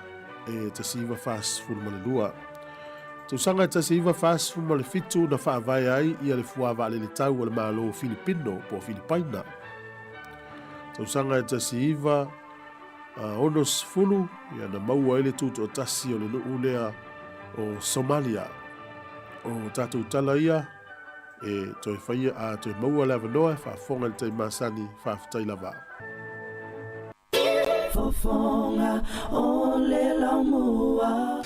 Speaker 2: e 1942. Tausaga e 1947 na faavae ai ia le fuā vaalele tau a le Malo o Filipino po o Filipaina. Tausaga e 1960 ia na maua ai le tutoatasi o le nuu lea o Somalia. O tatou tala ia e toe faia a toe maua le avanoa e faafofoga i le taimi masani. Faafetai lava.
Speaker 1: Fofoga o le laumua.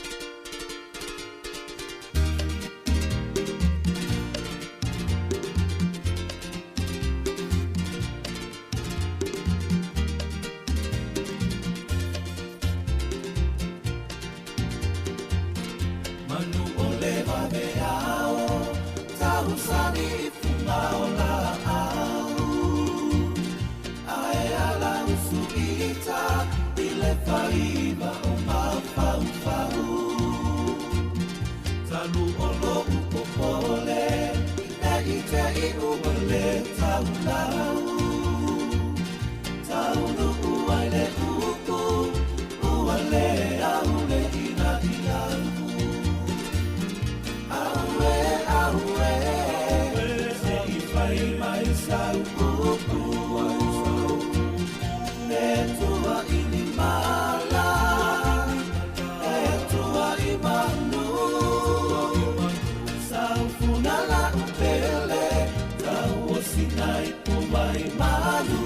Speaker 1: Manu o le vaveao, tausani i fuga o laau. Ae ala usu ita i le faiva o mafaufau. Talu o lo'u popole, ne i te i ua le taulau. Taunuu ai le upu, ua le au le ina i au. Auē, auē, se i fai mai sau upu. E tua i ni mala, e tua i manu. Saufuna la'u pele, tauosina i pua i malu.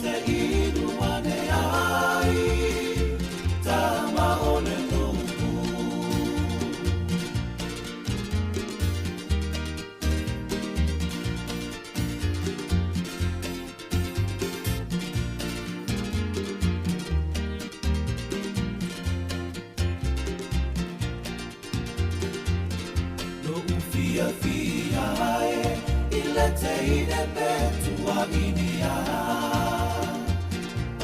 Speaker 1: Se inu ane ai, tama o le nuu. Lo'u fiafia e i le teine pe tuaʻinia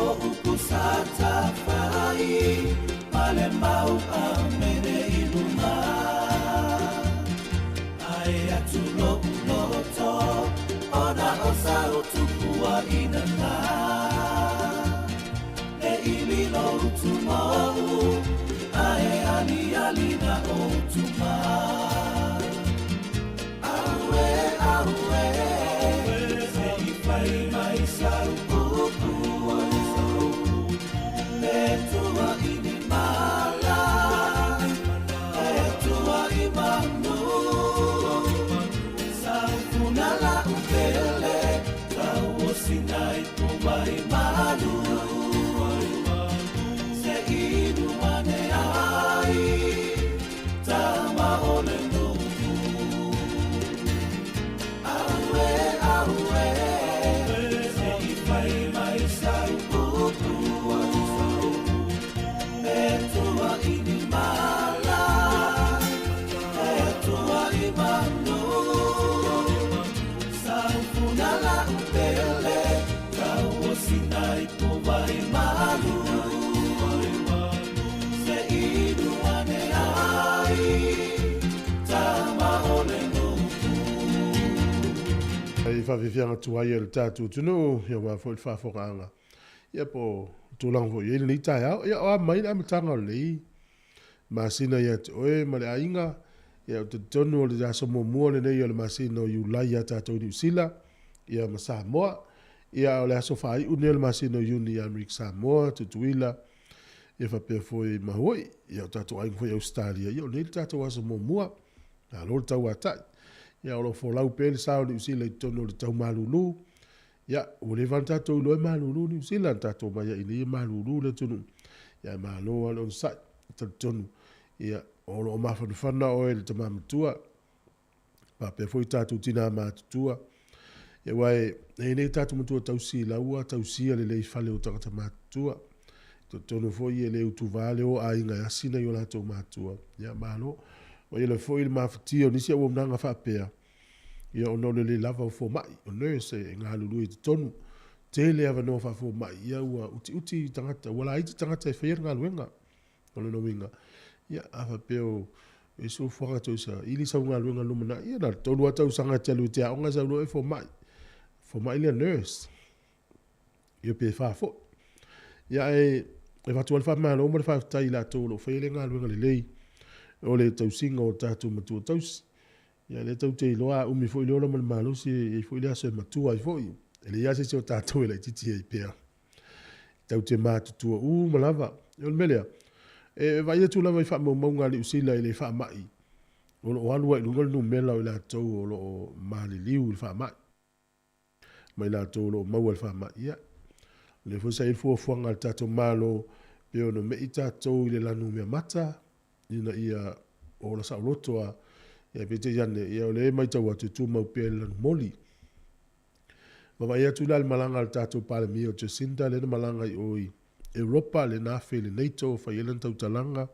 Speaker 1: O upu sa tafai ma le mau amene i luma Ae atu lo'u loto ona o sau tupuaʻina na Ne i lilo utumou ae aliali na utuma. Auē, auē, se i fai mai sau upu. E tua i ni mala, e tua i manu. Saufuna la'u pele, tauosina i pua i malu. Se inu ane ai, tama o le nuu. Auē, auē, se i fai mai sau upu. E tua i ni mala, e tua i manu. Saufuna la'u pele, tauosina i pua i malu. Se inu ane ai, tama o le nuu.
Speaker 2: E faafiafiaga tuai ai le tatou atunuu, ia aua foi le faafofogaaga, ia po o tulaga foi i ai lenei taeao. Ia o a mai le amataga o lenei masina ia te oe ma le aiga, Ia, ou te talitonu o le aso muamua lenei o le masina o Iulai ia tatou i Niu Sila, ia ma Samoa. Ia, o le aso faaiu lenei o le masina o Iuni ia Amerika Samoa, Tutuila, ia faapea foi ma Hawaii. Ia, o tatou aiga foi i Ausetalia, ia o nei le tatou aso muamua. Malo le tauatai. Ia, o lo o folau pea le sa o Niu Sila i totonu o le tau malulu. Ia, ua leva ona tatou iloa e malulu Niu Sila, na tatou omai ai i inei e malulu le atunuu. Ia, ae malo lava le onosai. E talitonu, ia, o lo o mafanafana oe le tama matua, faapea foi tatou tina matutua. Ia, aua e i ai tatou matua tausi la ua tausia lelei i fale o tagata matutua. Talitonu foi e le utuva le o aiga e asi nai o latou matua. Ia, malo. Ua i ai foi le mafatia o nisi auaunaga faapea, ia ona o le le lava o fomai, o nurse e galulue i totonu. Tele avanoa faafomai, ia ua utiuti tagata, ua laiti tagata e faia le galuega. O lona uiga, ia, a faapea o e sofoaga toe saili sau galuega lumanai, ia na o le 3 lava tausaga e te alu e te aoga sau loa e fomai. Fomai lea nurse. Ia pe 4 foi. Ia ae e avatu lava le faamalo ma le faafetai i latou o lo o faia lea galuega lelei o le tausiga o tatou matua tausi. Ia lea tou te iloa a umi foi le ola ma le malosi e i ai foi le aso e matua ai foi. E leai lava se isi o tatou e laitiiti ai pea. Tatou te matutua uma lava. O le mea lea, e vaai atu lava i faamaumauga a Niu Sila i le faamai, o lo o alu lava i luga le numera o i latou o lo o maliliu i le faamai, ma i latou o lo o maua i le faamai. Ia, o lea foi sa i ai le fuafuaga a le tatou Malo, pe ono mei tatou i le lanu meamata, ina ia ola saoloto lava. Ia peitai ane, ia o lea e matau atu e tumau pea i le lanu moli. Vaavaai atu la i le malaga a le tatou Palemia o Jacinda lea na malaga i o i Europa, lea na afe i le NATO fai ai lana tautalaga.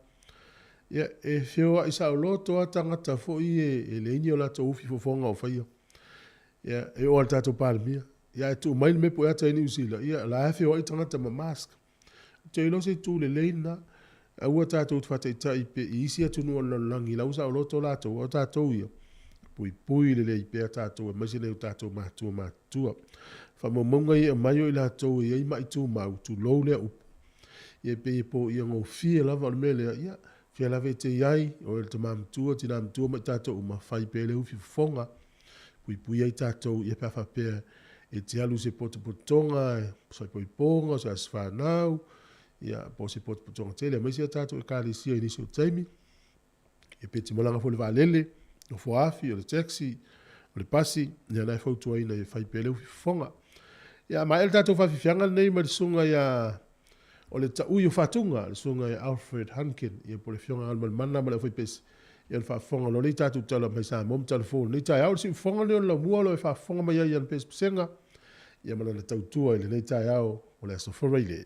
Speaker 2: Ia, e feoai saoloto lava tagata foi e leai ni o latou ufi fofoga o faia. Ia, e oo lava i le tatou Palemia. Ia, ae tuu mai le mepu e ata i Niu Sila, ia, o la e feoai tagata ma mask. Ou te iloa se itu lelei lena. Aua tatou te faataitai pe i isi atunuu o le lalolagi la ua saoloto latou, a o tatou ia, puipui lelei pea tatou aemaise nai o tatou matua matutua. Faamaumauga ia e aumai o i latou e i ai mai tumau, tulou lea upu, ia pei e poia gofie lava. O le mea lea, ia, fea lava e te i ai, o oe le tama matua, tina matua ma i tatou uma, fai pea le ufi fofoga, puipui ai tatou, ia pe a faapea e te alu i se potopotoga, se poipoga, se aso fanau, ia, po o se potopotoga tele, aemaise a tatou ekalesia i nisi o taimi, ia pe te malaga foi i le vaalele, nofo afi, o le taxi, o le pasi, ia na e fautuaina e fai pea le ufi fofoga. Ia, maea le tatou faafiafiaga lenei ma le susuga ia o le taui o Fatuga, le susuga ia Alfred Hunkin, ia po o le Afioga ia Galumalemana ma le Aufaipese, ia le faafofoga o lo o lea tatou tala mai Samoa ma Talafou i lenei taeao. O le siufofoga lenei o le laumua o lo o e faafofoga mai ai i ana pesepesega, ia ma lana tautua i lenei taeao o le Aso Faraile.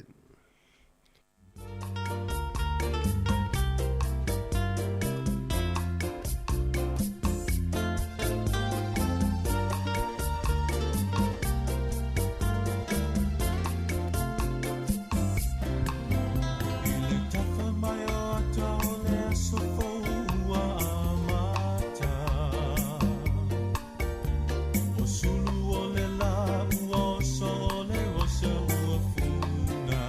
Speaker 1: I le tafa mai o ata o le aso fou ua amata. O sulu o le lā ua oso o le oso ua funa.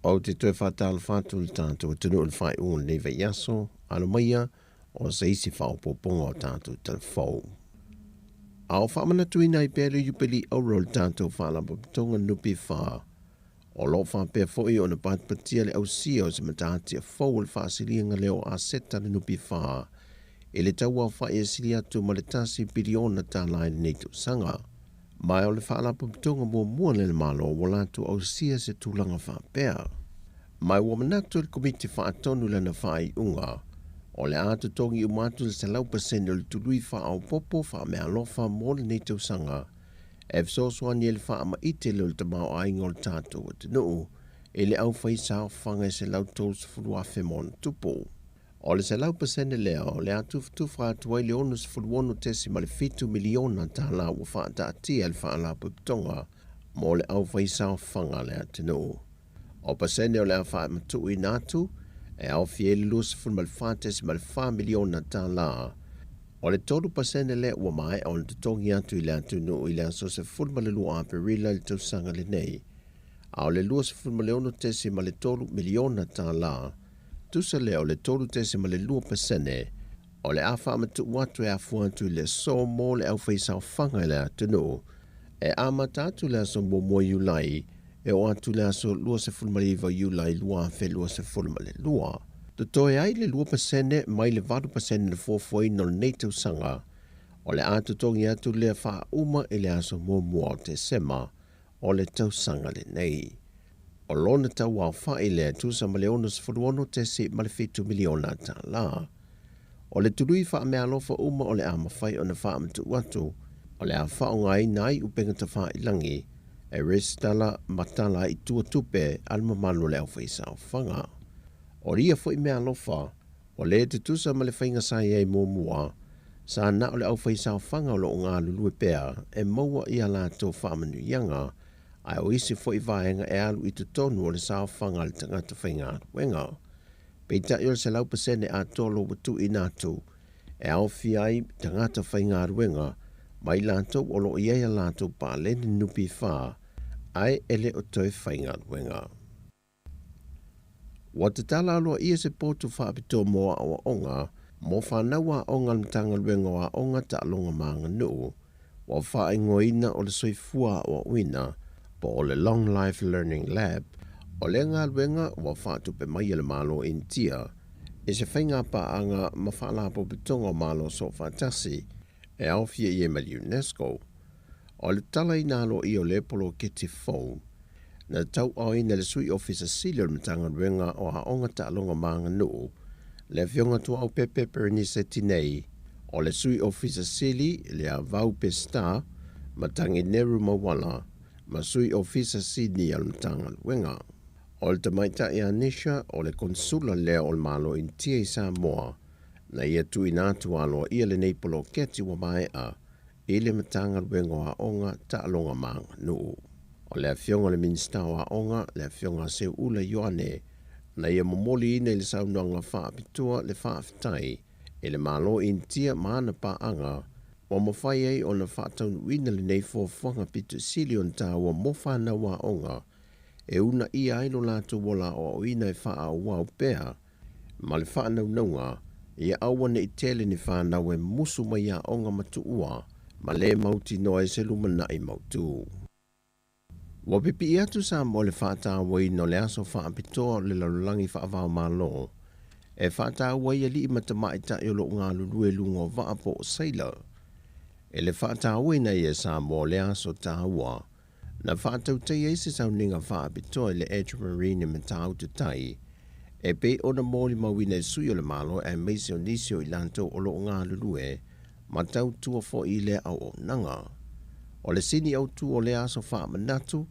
Speaker 6: Ou te toe faatalofa atu i le tatou atunuu i le faaiuga o lenei vaiaso, alo maia o se isi faaopoopoga o tatou talafou. A o faamanatuina ai pea le Iupeli Auro i le tatou Faalapotopotoga NPF, o lo o faapea foi ona patipatia le ausia o se matatia fou o le faasiliga lea o aseta a le NPF i le tauaofai e sili atu ma le $1 piliona i lenei tausaga. Ma o le faalapotopotoga muamua lea a le Malo ua latou ausia se tulaga faapea. Ma ua manatu le Komiti Faatonu i lana faaiuga, o le a totogi uma atu le 100% o le tului faaopoopo faameaalofa mo lenei tausaga e fesoasoani ai i le faamaite lea o le tamaoaiga o le tatou atunuu i le aufaisaofaga e 130,000 ma ona tupu. O le 100% lea o le a tufatufa atu ai le $66.7 miliona ua faataatia e le Faalapotopotoga mo le aufaisaofaga a le atunuu. O pasene o le a faamatuuina atu e aofia ai le $24.4 miliona. O le 3% lea ua maea ona totogi atu i le atunuu i le aso 12 Aperila i le tausaga lenei, a o le $26.3 miliona, tusa lea o le 3.2%, o le a faamatuu atu e afua atu i le aso mo le aufaisaofaga i le atunuu, e amata atu le aso 1 Iulai e oo atu le aso 29 Iulai 2022. Totoe ai le 2% mai le 8% na fuafuaina o lenei tausaga, o le a totogi atu lea faauma i le aso 1 o Tesema o le tausaga lenei. O lona tauaofai lea tusa ma le $66.7 miliona. O le tului faameaalofa uma o le a mafai ona faamatuu atu, o le a faaaogaina ai upega tafailagi e resitala ma tala ai i tua tupe a le mamalu o le aufaisaofaga. O ia foi meaalofa, ua le tutusa ma le faiga sa i ai muamua, sa na o le aufaisaofaga o lo o galulue pea e maua i a latou faamanuiaga, ae o isi foi vaega e alu i totonu o le saofaga a le tagata faigaluega. Peitai o le 100% atoa o lo ua tuuina atu e aofia ai tagata faigaluega ma i latou o lo o i ai a latou paleni NPF ae e le o toe faigaluega. Ua tatala aloaia se potu faapitoa mo aoaoga mo fanau aoga a le Matagaluega o Aoga, Taaloga ma Aganuu, ua faaigoaina o le Soifua Aoaoina po o le Long Life Learning Lab. O lea galuega ua faatupe mai e le Malo Initia i se faiga paaga ma Faalapotopotoga o Malo Soofaatasi e aofia i ai ma le UNESCO. O le tatalaina aloaia o lea poloketi fou na tauaaoina e le Sui Ofisa Sili o le Matagaluega o Aoga, Taaloga ma Aganuu, le Afioga Tuaaupepe Perenise Tinei, o le Sui Ofisa Sili le Avau Peseta Matangineru Mauala ma Sui Ofisa Sinia o le Matagaluega. O le tamaitai Anisha o le Konsula lea o le Malo Initia i Samoa, na ia tuuina atu aloaia lenei poloketi ua maea i le Matagaluega o Aoga, Taaloga ma Aganuu. O le Afioga i le Minisita o Aoga, le Afioga Seuula Ioane, na ia momoliina i le saunoaga faapitoa le faafetai i le Malo Initia ma ana paaga ua mafai ai ona faataunuuina lenei fuafuaga pito sili ona taua mo fanau aoga e uunaia ai lo latou ola aoaoina e faaauau pea ma le faanaunauga ia aua ne i tele ni fanau e musu mai aoga ma tuua ma le mautinoa ai se lumanai mautu. Ua pipii atu Samoa i le faatauaina o le aso faapitoa o le lalolagi faava-o-Malo e faataua ai alii ma tamaitai o lo o galulue i luga o vaa po o sailor. I le faatauaina ai e Samoa o lea aso taua, na faatautaia ai se sauniga faapitoa i le Edge Marine i Matautu Tai, e pei ona molimauina e sui o le Malo aemaise o nisi o i latou o lo o galulue ma tautua foi i lea auaunaga. O le sini autu o lea aso faamanatu,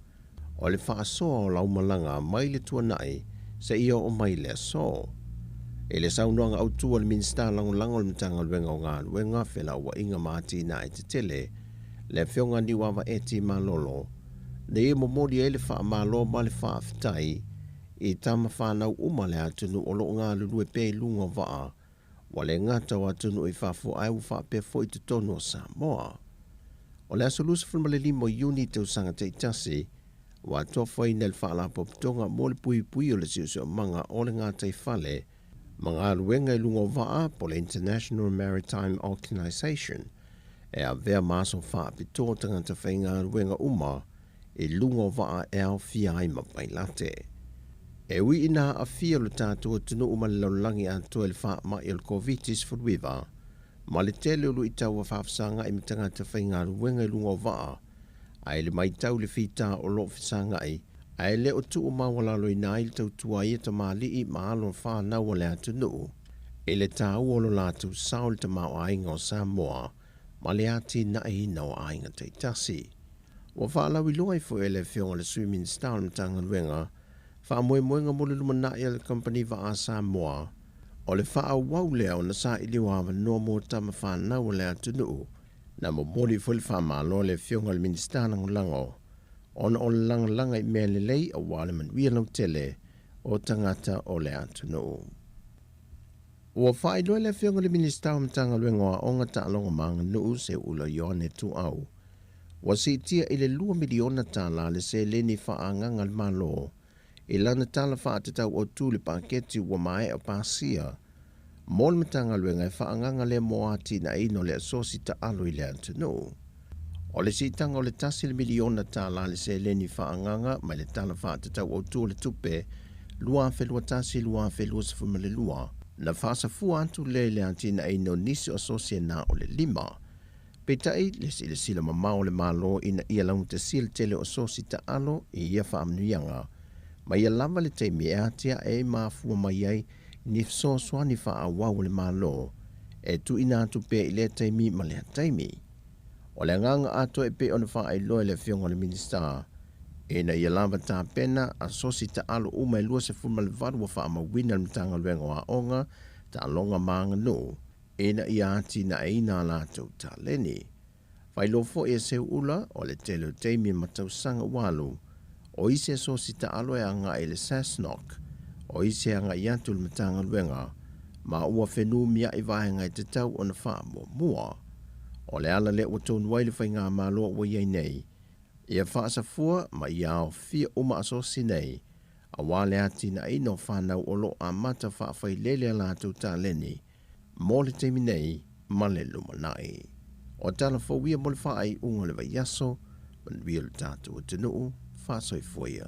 Speaker 6: o le faasoa o laumalaga mai le tuanai seia oo mai le aso. I le saunoaga autu a le Minisita Lagolago o le Matagaluega o Galuega, Felauaiga ma Atinae Tetele, le Afioga Niuava Eti Malolo, na ia momoli ai le faamalo ma le faafetai i tama fanau uma a le atunuu o lo o galulue pea i luga o vaa, ua le gata o atunuu i fafo ae ua faapea foi i totonu o Samoa. O le aso 25 o Iuni i tausaga taitasi, Ua atofaina e le Faalapotopotoga mo le Puipui o le Siosiomaga o le Gataifale ma Galuega i Luga o Vaa po o le International Maritime Organisation e avea ma aso faapitoa o tagata faigaluega uma i luga o vaa e aofia ai ma pailate. E ui ina aafia lo tatou atunuu ma le lalolagi atoa i le faamai o le Koviti-19 ma le tele o luitau ua faafesagai ma tagata faigaluega i luga o vaa, ae i le matau i le fita o lo o fesagai, ae le o tuumaualaloina ai le tautua a ia tamalii ma alo fanau o le atunuu i le taua o lo latou sao i le tamaoaiga o Samoa ma le atinaeina o aiga taitasi. Ua faalauiloa ai foi e le Afioga i le Sui Minisita o le Matagaluega faamoemoega mo le lumanai a le Kamupani Vaa a Samoa, o le faaauau lea ona saili o avanoa mo tama fanau a le atunuu. Na momoli foi le faamalo a le Afioga i le Minisita Lagolago ona o le lagalaga i mea lelei aua le manuia lautele o tagata o le atunuu. Ua faailoa e le Afioga i le Minisita o Matagaluega o Aoga, Taaloga ma Aganuu, Seuula Ioane Tuuau, ua siitia i le $2 miliona le seleni faaagaga a le Malo i lana Tala Faatatau Autu le Paketi ua maea pasia mo le Matagaluega e faaagaga lea mo atinaeina o le asosi taalo i le atunuu. O le siitaga o le $1 miliona le seleni faaagaga mai le Tala Faatatau Autu o le Tupe 2021/2022 na faasafua atu lea i le atinaeina o nisi o asosi e na o le 5. Peitai le silasila mamao o le Malo ina ia laugatasia le tele o asosi taalo i ia faamanuiaga, ma ia lava le taimi e atiae ai ma afua mai ai ni fesoasoani faaauau a le Malo e tuuina atu pea i lea taimi ma lea taimi. O le agaga atoa e pei ona faailoa e le Afioga i le Minisita, ina ia lava tapena asosi taalo uma e 28 ua faamauina e le Matagaluega o Aoga, Taaloga ma Aganuu ina ia atinaeina a latou taleni. Faailoa foi e Seuula o le tele o taimi ma tausaga ua alu, o isi asosi taalo e agai i le SASNOC, o isi e agai atu i le Matagaluega, ma ua fenumiai vaega e tatau ona faamuamua. O le ala lea ua tonu ai le faigamalo ua i ai nei, ia faasafua ma ia aofia uma asosi nei, aua le atinaeina o fanau o lo o amata faafailele a latou taleni mo le taimi nei ma le lumanai. O tala fou ia mo le faaiuga o le vaiaso, manuia lo tatou atunuu, faasoifua ia.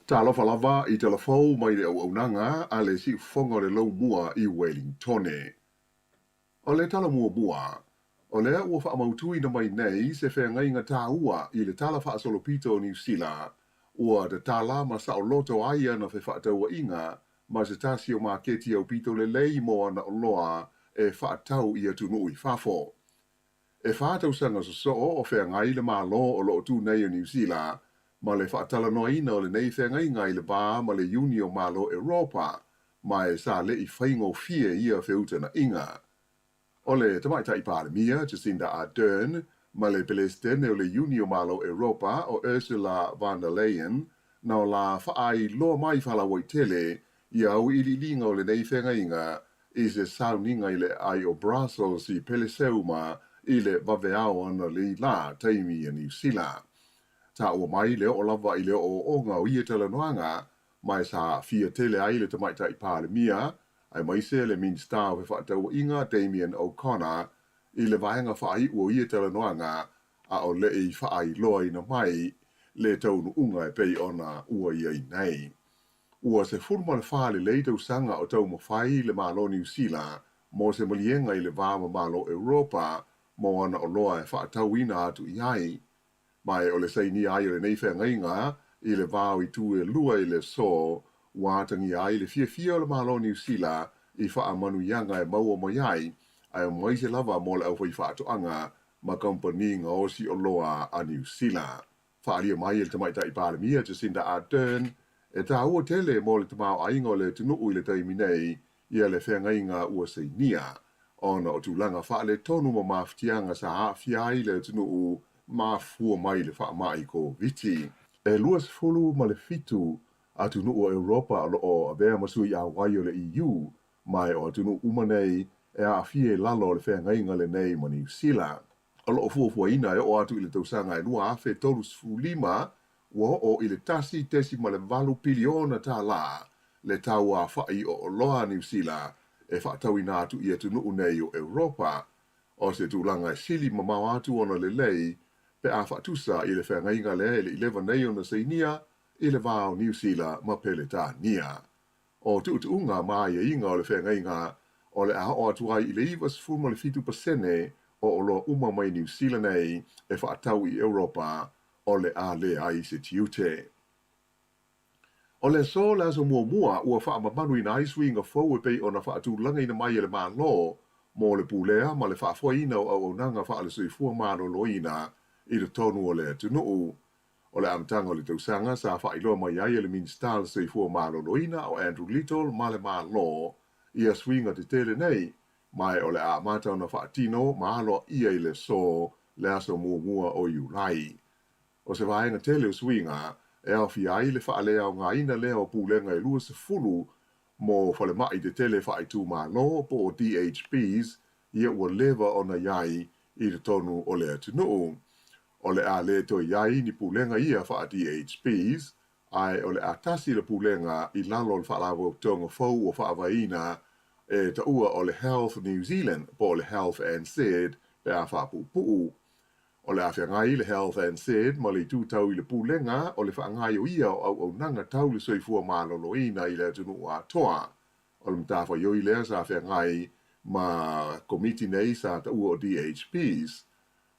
Speaker 7: Talofa lava i talafou mai le auaunaga a le siufofoga o le Laumua i Wellingtone. O le tala muamua, o lea ua faamautuina mai nei se feagaiga taua i le Tala Faasolopito o Niu Sila, ua tatala ma saoloto ai ana fefaatauaiga ma se tasi o maketi aupito lelei mo ana oloa e faatau i atunuu i fafo. E 4 tausaga sosoo o feagai le Malo o lo o tu nei o Niu Sila ma le faatalanoaina o lenei feagaiga i le va ma le Iuni o Malo Europa, ma e sa le'i faigofie ia feutagaiga. O le Tamaitai Palemia Jacinda Ardern ma le Pelesitene o le Iuni o Malo Europa o Ursula von der Leyen na o la faailoa mai faalauaitele ia auiliiliga o lenei feagaiga i se sauniga i le aai o Brussels i Peleseuma i le vaveao analeila taimi a Niu Sila. Taua mai le oo lava i le ooooga o ia talanoaga, ma e sa aafia tele ai le Tamaitai Palemia aemaise le Minisita o Fefaatauaiga Damien O'Connor i le vaega faaiu o ia talanoaga, a o le'i faailoaina mai le taunuuga e pei ona ua i ai nei. Ua 14 lelei tausaga o taumafai le Malo Niu Sila mo se maliega i le va ma Malo Europa mo ana oloa e faatauina atu i ai. Ma e o le sainia ai o lenei feagaiga i le va o itu e lua i le aso, ua atagia ai le fiafia o le Malo Niu Sila i faamanuiaga e maua mai ai, aemaise lava mo le aufaifaatoaga ma kamupani gaosi oloa a Niu Sila. Faaalia mai e le Tamaitai Palemia Jacinda Ardern, e taua tele mo le tamaoaiga o le atunuu i le taimi nei ia le feagaiga ua sainia. ona o tulaga faaletonu ma mafatiaga sa aafia ai le atunuu mafua mai i le faamai Koviti. E 27 atunuu o Europa o lo o avea ma sui auai o le EU, ma e o atunuu uma nei e aafia i lalo o le feagaiga lenei ma Niu Sila. O lo o fuafuaina e oo atu i le tausaga e 2035, ua oo i le $1.8 piliona le tauafa'i o oloa a Niu Sila e faatauina atu i atunuu nei o Europa. O se tulaga e sili mamao atu ona lelei pe a faatusa i le feagaiga lea e le i leva nei ona sainia i le va o Niu Sila ma Peretania. O tuutuuga ma aiaiga o le feagaiga o le a oo atu ai i le 97% o oloa uma mai Niu Sila nei e faatau i Europa o le a leai se tiute. O le aso le aso muamua ua faamamaluina ai suiga fou e pei ona faatulagaina mai e le Malo mo le pulea ma le faafoeina o auaunaga faale-soifua maloloina i totonu o le atunuu. O le amataga o le tausaga sa faailoa mai ai e le Minisita o le Soifua Maloloina o Andrew Little ma le Malo ia suiga tetele nei, ma e o le a amata ona faatino ma aloaia i le aso le aso muamua o Iulai. O se vaega tele o suiga e aofia ai le faaleaogaina lea o pulega e 20 mo falemai tetele faaitumalo po o DHBs ia ua leva ona i ai i totonu o le atunuu. O le a le toe i ai ni pulega ia faa-DHBs, ae o le a tasi le pulega i lalo o le faalapotopotoga fou ua faavaeina e taua o le Health New Zealand po o le Health NZ pe a faapuupuu. O le a feagai le Health NZ ma le itu tau i le pulega o le faagaoioia o auaunaga tau le soifua maloloina i le atunuu atoa. O le matafaioi lea sa feagai ma Komiti nei sa taua o DHBs.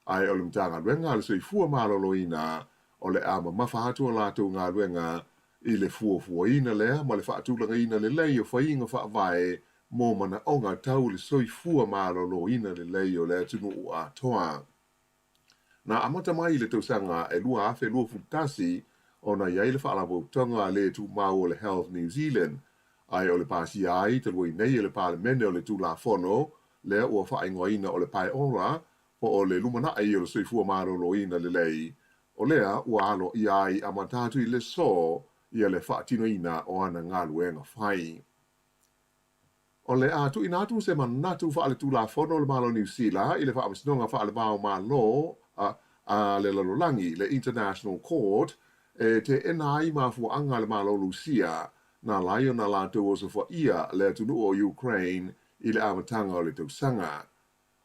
Speaker 7: Ae o le Matagaluega a le Soifua Maloloina o le a mamafa atu a latou galuega i le fuafuaina lea ma le faatulagaina lelei o faiga faavae mo manaoga tau le soifua maloloina lelei o le atunuu atoa. Na amata mai i le tausaga e 2021 ona i ai le Faalapotopotoga le Tumau o le Health New Zealand, ae o le pasia ai talu ai nei e le Palemene o le Tulafono lea ua faaigoaina o le Pae Ora po o le lumanai o le soifua maloloina lelei, o lea ua aloaia ai amata atu i le aso ia le faatinoina o ana galuega fai. O le a tuuina atu se manatu faaletulafono o le Malo o Niu Sila i le Faamasinoga Faale-va o Malo a le Lalolagi, le International Court, e teena ai mafuaaga a le Malo o Lusia na ala ai ona latou osofaia le atunuu o Ukraine i le amataga o le tausaga.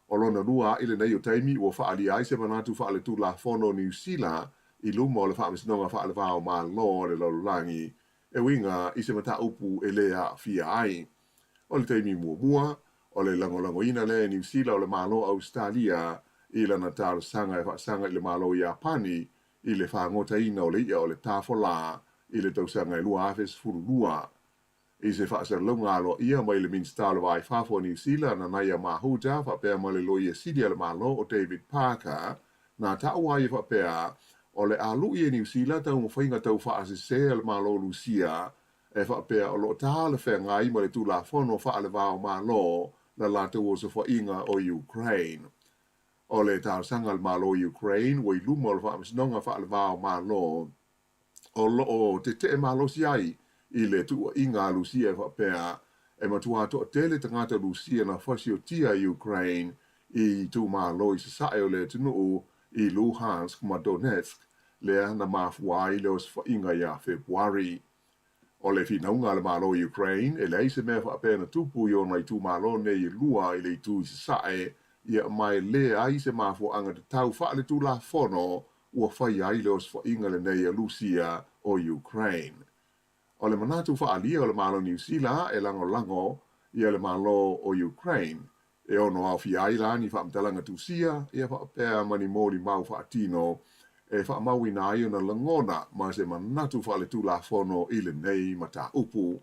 Speaker 7: O lona lua a'i lenei o taimi ua faaalia ai se manatu faaletulafono o Niu Sila i luma o le Faamasinoga Faale-va o Malo a le Lalolagi e uiga i se mataupu e lē aafia ai. O le taimi muamua, o le lagolagoina lea e Niu Sila o le Malo o Ausetalia i lana talosaga e faasaga i le Malo o Iapani i le fagotaina o le i'a o le tafolā i le tausaga e 2012. I se faasalalauga aloaia mai le Minisita o le Va i Fafo o Niu Sila, Nanaia Mahuta, faapea ma le Loia Sili a le Malo o David Parker, na taua ai e faapea, o le a lu'i e Niu Sila taumafaiga tau faasese a le Malo o Lusia e faapea o lo o talafeagai ma le Tulafono faale-va o Malo la latou osofa'iga o Ukraine. O le talosaga a le Malo o Ukraine ua i luma o le Faamasinoga faale-va o Malo o lo o tetee malosi ai i le tuuaiga a Lusia e faapea e matua toatele tagata Lusia na fasiotia i Ukraine i itumalo i sasae o le atunuu i Luhansk ma Donetsk lea na mafua ai le osofa'iga iā Fepuari. O le finauga a le Malo o Ukraine e leai se mea faapea na tupu i ona itumalo nei e lua i le itu i sasae ia ma e leai se mafuaaga tatau faaletulafono ua faia ai le osofa'iga lenei a Lusia o Ukraine. O le manatu faaalia o le Malo o Niu Sila e lagolago ia le Malo o Ukraine e ono aofia ai la ni faamatalaga tusia ia faapea ma ni molimau faatino e faamauina ai ona lagona ma se manatu faaletulafono i lenei mataupu.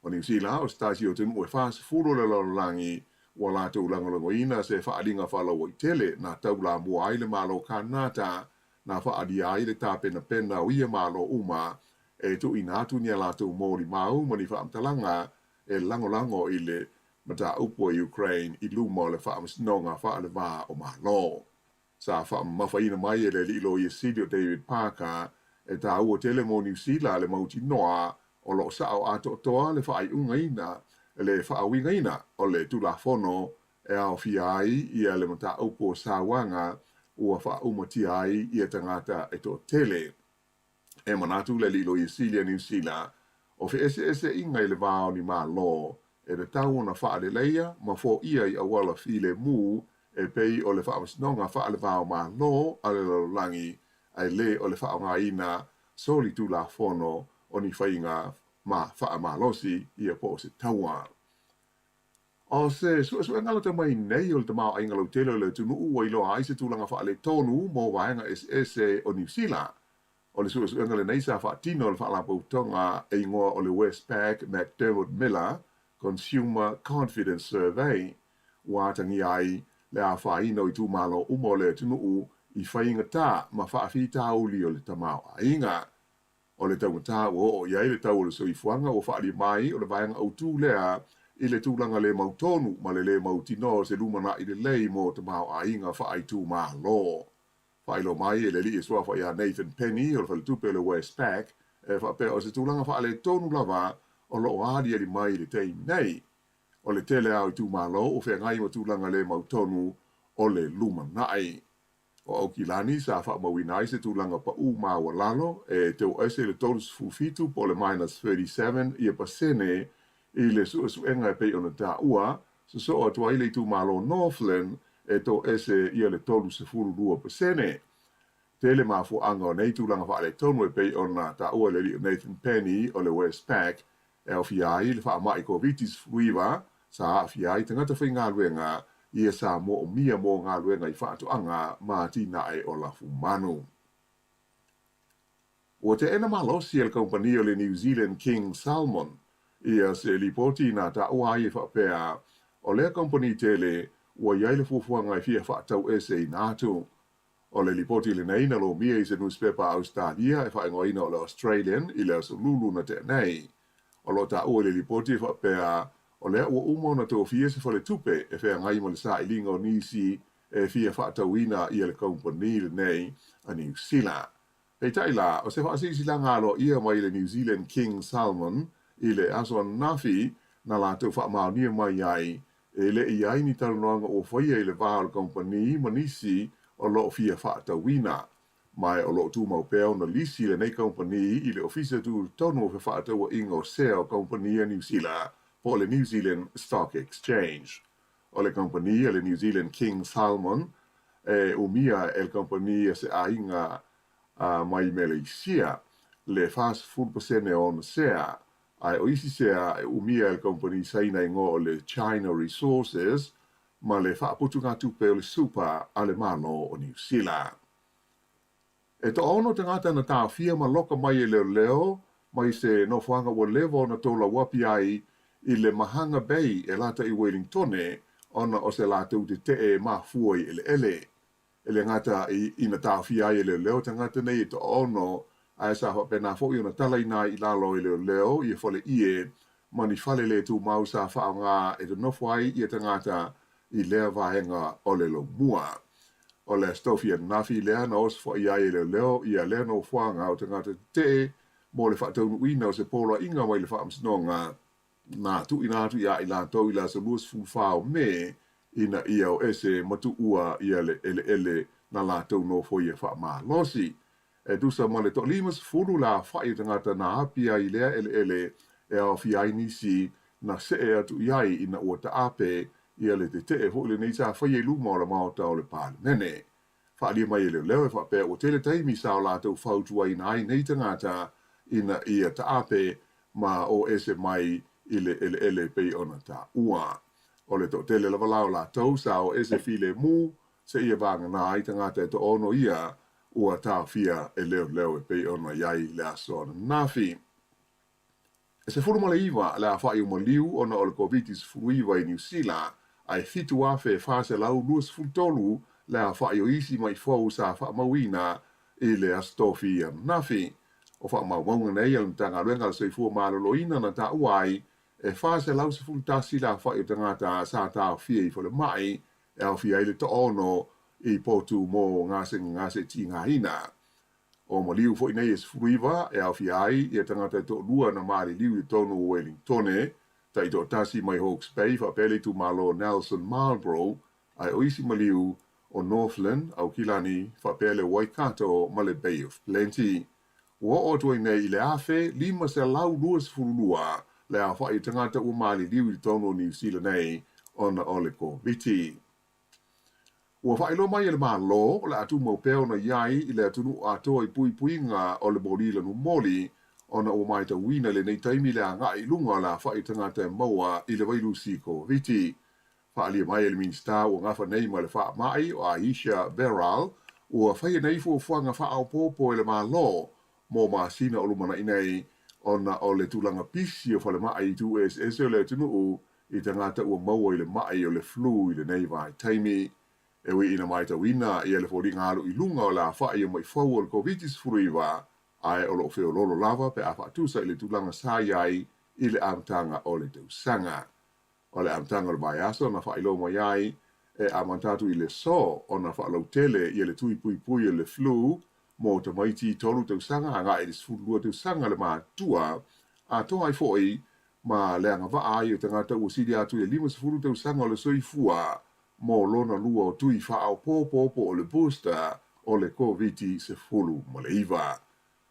Speaker 7: O Niu Sila o se tasi o atunuu e 40 o le lalolagi ua latou lagolagoina se faaaliga faalauaitele na taulamua ai le Malo Kanata na faaalia ai le tapenapena o ia Malo uma e tuuina atu ni a latou molimau ma ni faamatalaga e lagolago i le mataupu a Ukraine i luma o le Faamasinoga Faaleva o Malo. Sa faamamafaina mai e le alii Loia Sili o David Parker, e taua tele mo Niu Sila le mautinoa o lo o sao atoatoa le faaiugaina le faauigaina o le Tulafono e aofia ai ia le mataupu o sauaga ua faaumatia ai ia tagata e toatele. E manatu le alii Loia Sili a Niu Sila, o feeseeseaiga i le va o ni Malo e tatau ona faaleleia ma foia i auala filemu e pei o le Faamasinoga Faaleva o Malo a le Lalolagi, ae le o le faaaogaina solitulafono o ni faiga ma faamalosi ia po o se taua. O se suesuega lata mai nei o le tamaoaiga lautele o le atunuu ua iloa ai se tulaga faaletonu mo vaega eseese o Niu Sila. O le suesuega lenei sa faatino e le Faalapotopotoga e igoa o le Westpac McDermott Miller Consumer Confidence Survey, ua atagia ai le afaina o itumalo uma o le atunuu i faigata ma faafitauli o le tamaoaiga. O le taugata ua oo i ai le tau o le soifuaga ua faaalia mai o le vaega autu lea i le tulaga le mautonu ma le le mautinoa o se lumanai lelei mo tamaoaiga faaitumalo. Faailoa mai e le alii e suafa ia Nathan Penny o le faletupe o le Westpac e faapea o se tulaga faaletonu lava o lo o aliali mai i le taimi nei. O le tele lava o itumalo ua feagai ma tulaga le mautonu o le lumanai. O Aukilani sa faamauina ai se tulaga pau maualalo e teu ese i le 37 po o le minus 37 ia pasene i le suesuega e pei ona taua, sosoo atu ai le itumalo Northland e toese ia le 32%. Tele mafuaaga o nei tulaga faaletonu e pei ona taua e le alii o Nathan Penny o le Westpac e aofia ai le faamai Koviti-19 sa aafia ai tagata faigaluega ia sa moomia mo galuega i faatoaga ma atinae o lafumanu. Ua teena malosi e le kamupani o le New Zealand King Salmon ia se lipoti na taua ai e faapea, o lea kamupani tele ua i ai le fuafuaga e fia faataueseina atu. O le lipoti lenei na lomia i se nusipepa a Ausetalia e faaigoaina o le Australian i le aso Lulu na tea nei. O lo o taua i le lipoti e faapea, o lea ua uma ona tofia se faletupe e feagai ma le sailiga o nisi e fia faatauina ia le kamupani lenei a Niu Sila. Peitai la, o se faasilasilaga aloaia mai le New Zealand King Salmon i le aso ananafi na latou faamaonia mai ai, e le i ai ni talanoaga ua faia i le va o le kamupani ma nisi o lo o fia faatauina. Ma o lo o tumau pea ona lisi lenei kamupani i le Ofisa Tutotonu o Fefaatauaiga o Sea o Kamupani a Niu Sila po o le New Zealand Stock Exchange. O le kamupani a le New Zealand King Salmon e umia e le kamupani a se aiga mai Meleisia le 40% o ona sea, ae o isi sea e umia e le kamupani Saina igoa o le China Resources ma le faaputugatupe o le Super a le Malo o Niu Sila. E toaono tagata na taofia ma loka mai e leoleo mai se nofoaga ua leva ona toulauapi ai i le Mahanga Bay e lata i Wellingtone ona o se latou tetee mafua i eleele. E le gata i ina taofia ai e leoleo tagata nei e toaono, ae sa faapena foi ona talaina ai i lalo e leoleo ia fale ie ma ni fale le tumau sa faaaoga e nonofo ai ia tagata i lea vaega o le laumua. O le Aso Tofi ananafi lea na osofaia ai e leoleo ia lea nofoaga o tagata tetee mo le faataunuuina o se poloaiga mai le Faamasinoga na tuuina atu iā i latou i le aso 24 o Me ina ia o ese ma tuua ia le eleele na latou nofoia faamalosi. E tusa ma le toa-50 le aofai o tagata na api ai i lea eleele e aofia ai nisi na see atu i ai ina ua taape ia le tetee foi lenei sa faia i luma o le Maota o le Palemene. Faaalia mai e leoleo e faapea ua tele taimi sa o latou fautuaina ai nei tagata ina ia taape ma o ese mai i le eleele e pei ona taua. O le toatele lava la o latou sa o ese filemu seia vagana ai tagata e toaono ia ua taofia e leoleo e pei ona i ai le aso ananafi. E 19 le aofai o maliu ona o le Koviti-19 i Niu Sila, ae 7,423 le aofai o isi mai fou sa faamauina i le Aso Tofi ananafi. O faamaumauga nei a le Matagaluega a le Soifua Maloloina na taua ai e 411 le aofa'i o tagata sa taofia i falema'i e aofia ai le 60 i potu mo gasegase tigaina. O maliu foi nei e 19 e aofia ai ia tagata e to'alua na maliliu i totonu o Wellingtone, ta'itoatasi mai Hawke's Bay faapea le itumalo Nelson Marlborough, ae o isi maliu o Northland, Aukilani, faapea le Waikato ma le Bay of Plenty. Ua oo atu ai nei i le 1522 le aofa'i o tagata ua maliliu i totonu o Niu Sila nei ona o le Koviti. Ua faailoa mai e le Malo o le a tumau pea ona i ai i le atunuu atoa i puipuiga o le moli lanumoli ona ua matauina i lenei taimi le agai i luga o le aofa'i o tagata e maua i le vailusi Koviti. Faaalia mai e le Minisita ua gafa nei ma le faamai o Ayesha Verrall ua faia nei fuafuaga faaopoopo e le Malo mo masina o lumana'i nei ona o le tulaga pisi o falemai i itu eseese o le atunuu i tagata ua maua i le ma'i o le flu i lenei vaitaimi. E ui ina matauina ia le foliga alu i luga o le afa'i o ma'i fou o le Koviti-19, ae o lo o feoloolo lava pe a faatusa i le tulaga sa i ai i le amataga o le tausaga. O le amataga o le vaiaso na faailoa mai ai e amata atu i le aso ona faalautele ia le tui puipui o le flu mo tamaiti 3 tausaga agai i le 12 tausaga le matua, atoa ai foi ma le agavaa ai o tagata ua sili atu i le 50 tausaga o le soifua mo lona lua o tui faaopoopo po o le booster o le Koviti-19.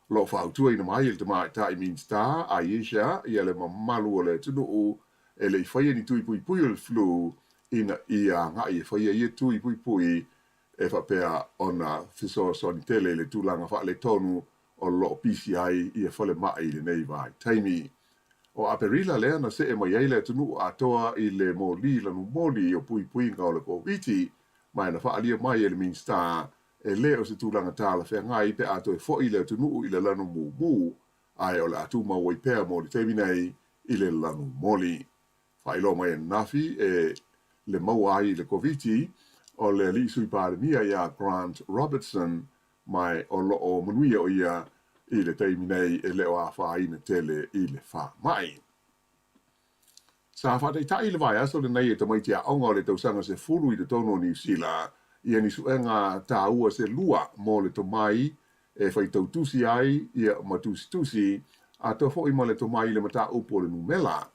Speaker 7: O lo o fautuaina mai e le Tamaitai Minisita Ayesha ia le mamalu o le atunuu e le i faia ni tui puipui o le flu ina ia agai e faia ia tui puipui e faapea ona fesoasoani tele i le tulaga faaletonu o lo o pisi ai ia falemai i lenei vaitaimi. O Aperila lea na see mai ai le atunuu atoa i le moli lanumoli o puipuiga o le Koviti, ma e na faaalia mai e le Minisita e le o se tulaga talafeagai pe a toe fo'i le atunuu i le lanu mumu, ae o le a tumau ai pea mo le taimi nei i le lanu moli. Faailoa mai ananafi e le maua ai i le Koviti o le alii Sui Palemia ia Grant Robertson, ma o lo o manuia o ia i le taimi nei e le o afaina tele i le faama'i. Sa faataita'i le vaiaso lenei e tamaiti aoga o le tausaga 10 i totonu o Niu Sila ia ni suega tāua se lua mo le tomai e faitautusi ai ia ma tusitusi, atoa foi ma le tomai i le mataupu o le numela.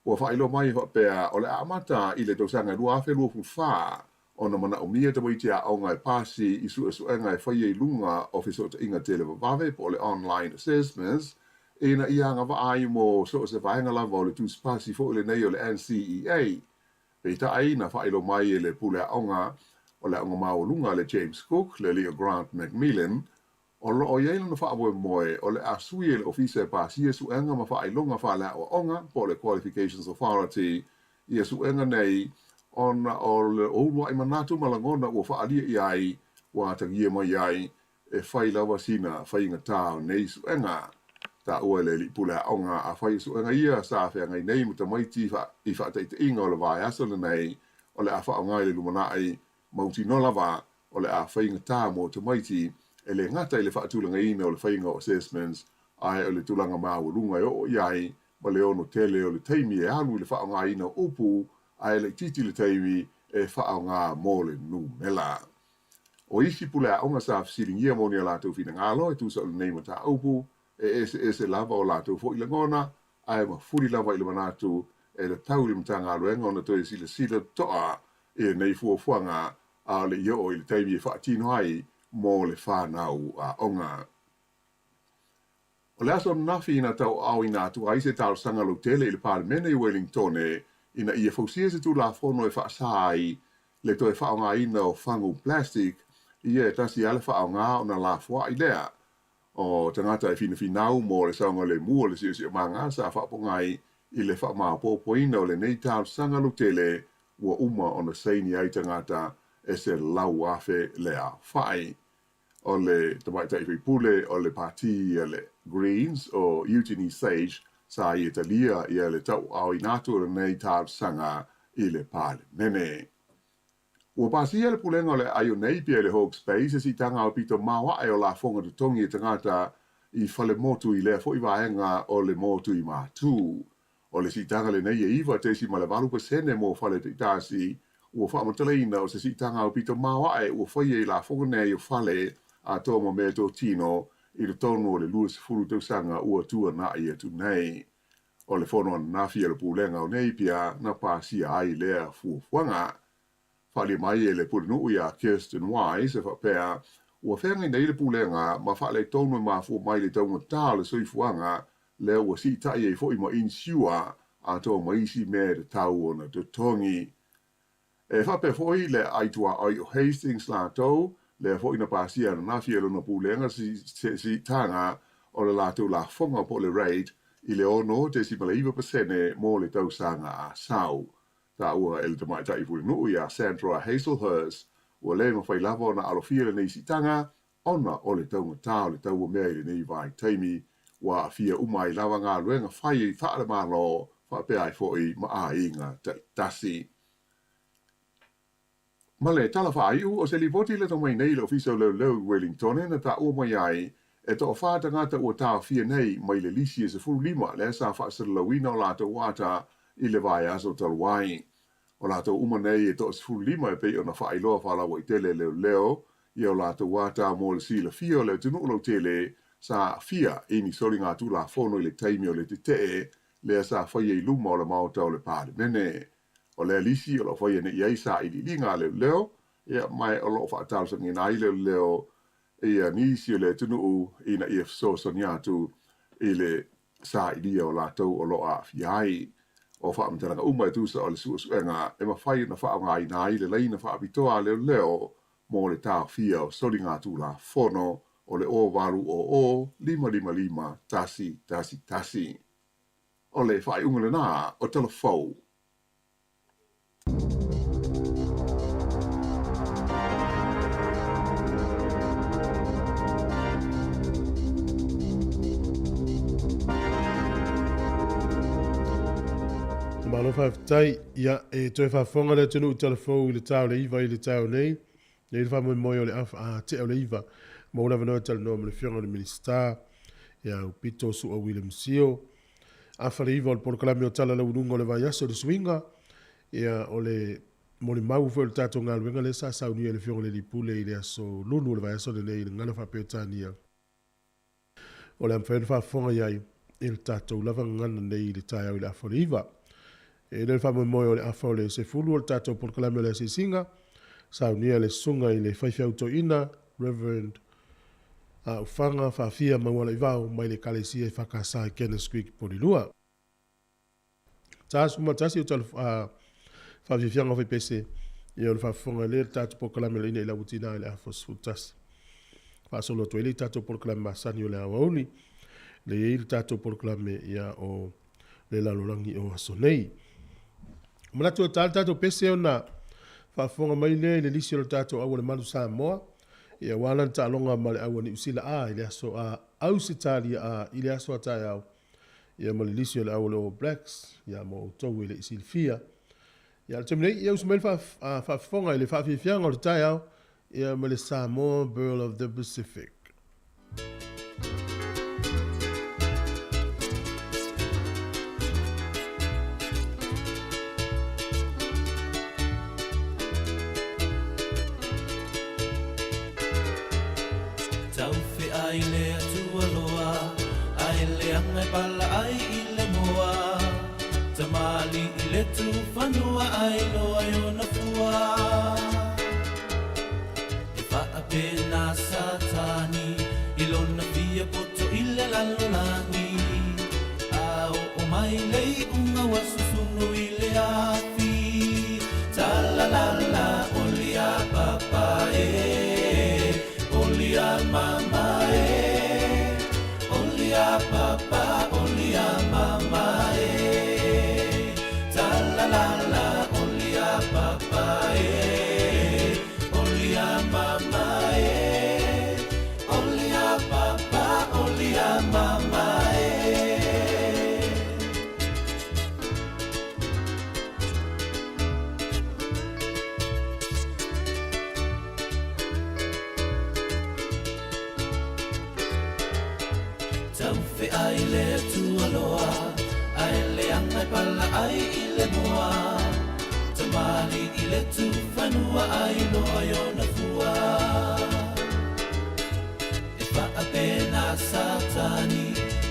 Speaker 7: Ua faailoa mai e faapea o le a amata i le tausaga 2024 ona manaomia tamaiti aoga e pasi i suesuega e faia i luga o fesootaiga televavave po o le online assessments ina ia agavaa ai mo so o se vaega lava o le tusipasi foi lenei o le NCEA. Peitai, na faailoa mai e le pule aoga o le aoga maualuga a le James Cook, le alii o Grant McMillan, o lo o i ai lona faamoemoe o le a sui e le Ofisa e pasia suega ma faailoga faaleaoaoga po o le Qualifications Authority ia suega nei ona o le uluai manatu ma lagona ua faaalia i ai ua atagia mai ai e fai lava sina faigata o nei suega. Taua e le alii pule aoga afai o suega ia sa feagai nei ma tamaiti i faataitaiga o le vaiaso lenei o le a faaaoga i le lumanai mautinoa lava o le a faigata mo tamaiti e le gata i le faatulagaina o le faiga o assessments ae o le tulaga maualuga e oo i ai ma le ono tele o le taimi e alu i le faaaogaina o upu ae laitiiti le taimi e faaaoga mo le numela. O isi pule aoga sa fesiligia mo ni a latou finagalo e tusa o lenei mataupu e eseese lava o latou foi lagona ae mafuli lava i le manatu e tatau i le Matagaluega ona toe silasila totoa i lenei fuafuaga a o le i oo i le taimi e faatino ai mo le fanau aoga. O le aso ananafi na tauaaoina atu ai se talosaga lautele i le Palemene i Wellingtone ina ia fausia se Tulafono e faasa ai le toe faaaogaina o fagu plastic ia e tasi lava le faaaoga ona lafoai lea o tagata e finafinau mo le saogalemu o le siosiomaga sa faapogai i le faamaopoopoina o lenei talosaga lautele ua uma ona saini ai tagata e 100,000 le aofai. O le tamaitai faipule o le Pati a le Greens o Eugenie Sage sa ia talia ia le tauaaoina atu o lenei talosaga i le Palemene. Ua pasia le Pulega o le Aai o Napier i le Hawke's Bay se siitaga aupito maoae o lafoga totogi e tagata i falemotu i lea foi vaega o le motu i Matū. O le siitaga lenei e 9.8% mo fale taitasi, ua faamatalaina o se siitaga aupito maoae ua faia i lafoga nei o fale atoa ma meatotino i totonu o le 20 tausaga ua tuana'i atu nei. O le fono ananafi a le Pulega o Napier na pasia ai lea fuafuaga. Faaalia mai e le Pulenuu ia Kirsten Wise e faapea, ua feagai nei le Pulega ma faaletonu e mafua mai i le taugata o le soifuaga lea ua siitai ai foi ma inisiua atoa ma isi mea e tatau ona totogi. E faapea foi le aituaoi o Hastings latou, lea foi na pasia ananafi e lona Pulega se siitaga o le latou lafoga po o le rate i le 6.9% mo le tausaga a sau. Taua e le tamaitai pulenuu ia Sandra Hazelhurst, ua le mafai lava ona alofia lenei siitaga ona o le taugata o le tau o mea i lenei vaitaimi, ua aafia uma ai lava galuega fai faale-Malo faapea ai foi ma aiga taitasi. Ma le tala faaiu, o se lipoti lata mai nei i le Ofisa o Leoleo i Wellingtone na taua mai ai, e toafa tagata ua taofia nei mai le lisi e 15 lea sa faasalalauina o latou ata i le vaiaso talu ai. O latou uma nei e toa 15 e pei ona faailoa faalauaitele e leoleo ia o latou ata mo le silafia o le atunuu lautele sa aafia i ni soligatulafono i le taimi o le tetee lea sa faia i luma o le Maota o le Palemene. O lea lisi o lo o faia nei ai sailiiliga a leoleo, ia, ma o lo o faatalosagaina ai leoleo ia nisi o le atunuu ina ia fesoasoani atu i le sailia o latou o lo o aafia ai. O faamatalaga uma e tusa o le suesuega e mafai ona faaaogaina ai le laina faapitoa a leoleo mo le taofia o soligatulafono o le 0800 555 111. O le faaiuga lena o Tala Fou.
Speaker 2: Malo faafetai. Ia, e toe faafofoga le atunuu i Tala Fou i le ta o le 9 i le taeao nei. Nei le faamoemoe o le a tea o le 9. Maua le avanoa e talanoa ma le Afioga i le Minisita, ia Aupito Su'a William Sio. Afa le 9 o le polokalame o Tala Lauuluga o le Vaiaso i le Suiga. Ia, o le molimau foi o le tatou galuega lea sa saunia e le Afioga i le Alii Pule i le aso Lulu o le vaiaso lenei i le gagana faa-Peretania. O le a mafai ona faafofoga i ai i le tatou lava gagana nei i le taeao i le afa o le 9. E le o le faamoemoe o le afa o le 10 o le tatou polokalame o le asiasiga, saunia le susuga i le faifeau toeaina, Reverend Aufaga Faafia Maualaivao mai le Ekalesia EFKS i Kenneth Creek, Polilua. 41 o tala faafiafiaga o faipese ia o le faafofoga lea le tatou polokalame o le ina i lau tina i le afa 11. Faasolo atu ai le tatou polokalame masani o le aoauli, le i ai le tatou polokalame ia o le lalolagi o aso nei. Manatu e tā le tatou pese ona faafofoga mai lea i le lisi o le tatou au o le Malu Samoa, ia aua lana taaloga ma le au a Niu Sila A i le aso a Ausetalia A i le aso a taeao, ia ma le lisi o le au o le All Blacks, ia mo outou e le i silafia. Ia, le taimi nei, ia usu mai le faafofoga i le faafiafiaga o le taeao, ia ma le Samoa Birl of the Pacific.
Speaker 1: Taufe ai le Atua loa, ai leaga e pala ai i le moa. Tamali i le tufanua ai loa i ona fua. E faapena Satani i lona fia poto i le lalolagi. A oo mai le iuga ua susunu i le afi. Talalala olia papa e, olia mama e, olia papa, olia mama e. Talalala olia papa e, olia mama e, olia papa, olia mama e. Taufe ai le Atua loa, ai leaga leaga e pala ai i le moa. Tamalii le tufanua ai loa i ona fua. E faapena Satani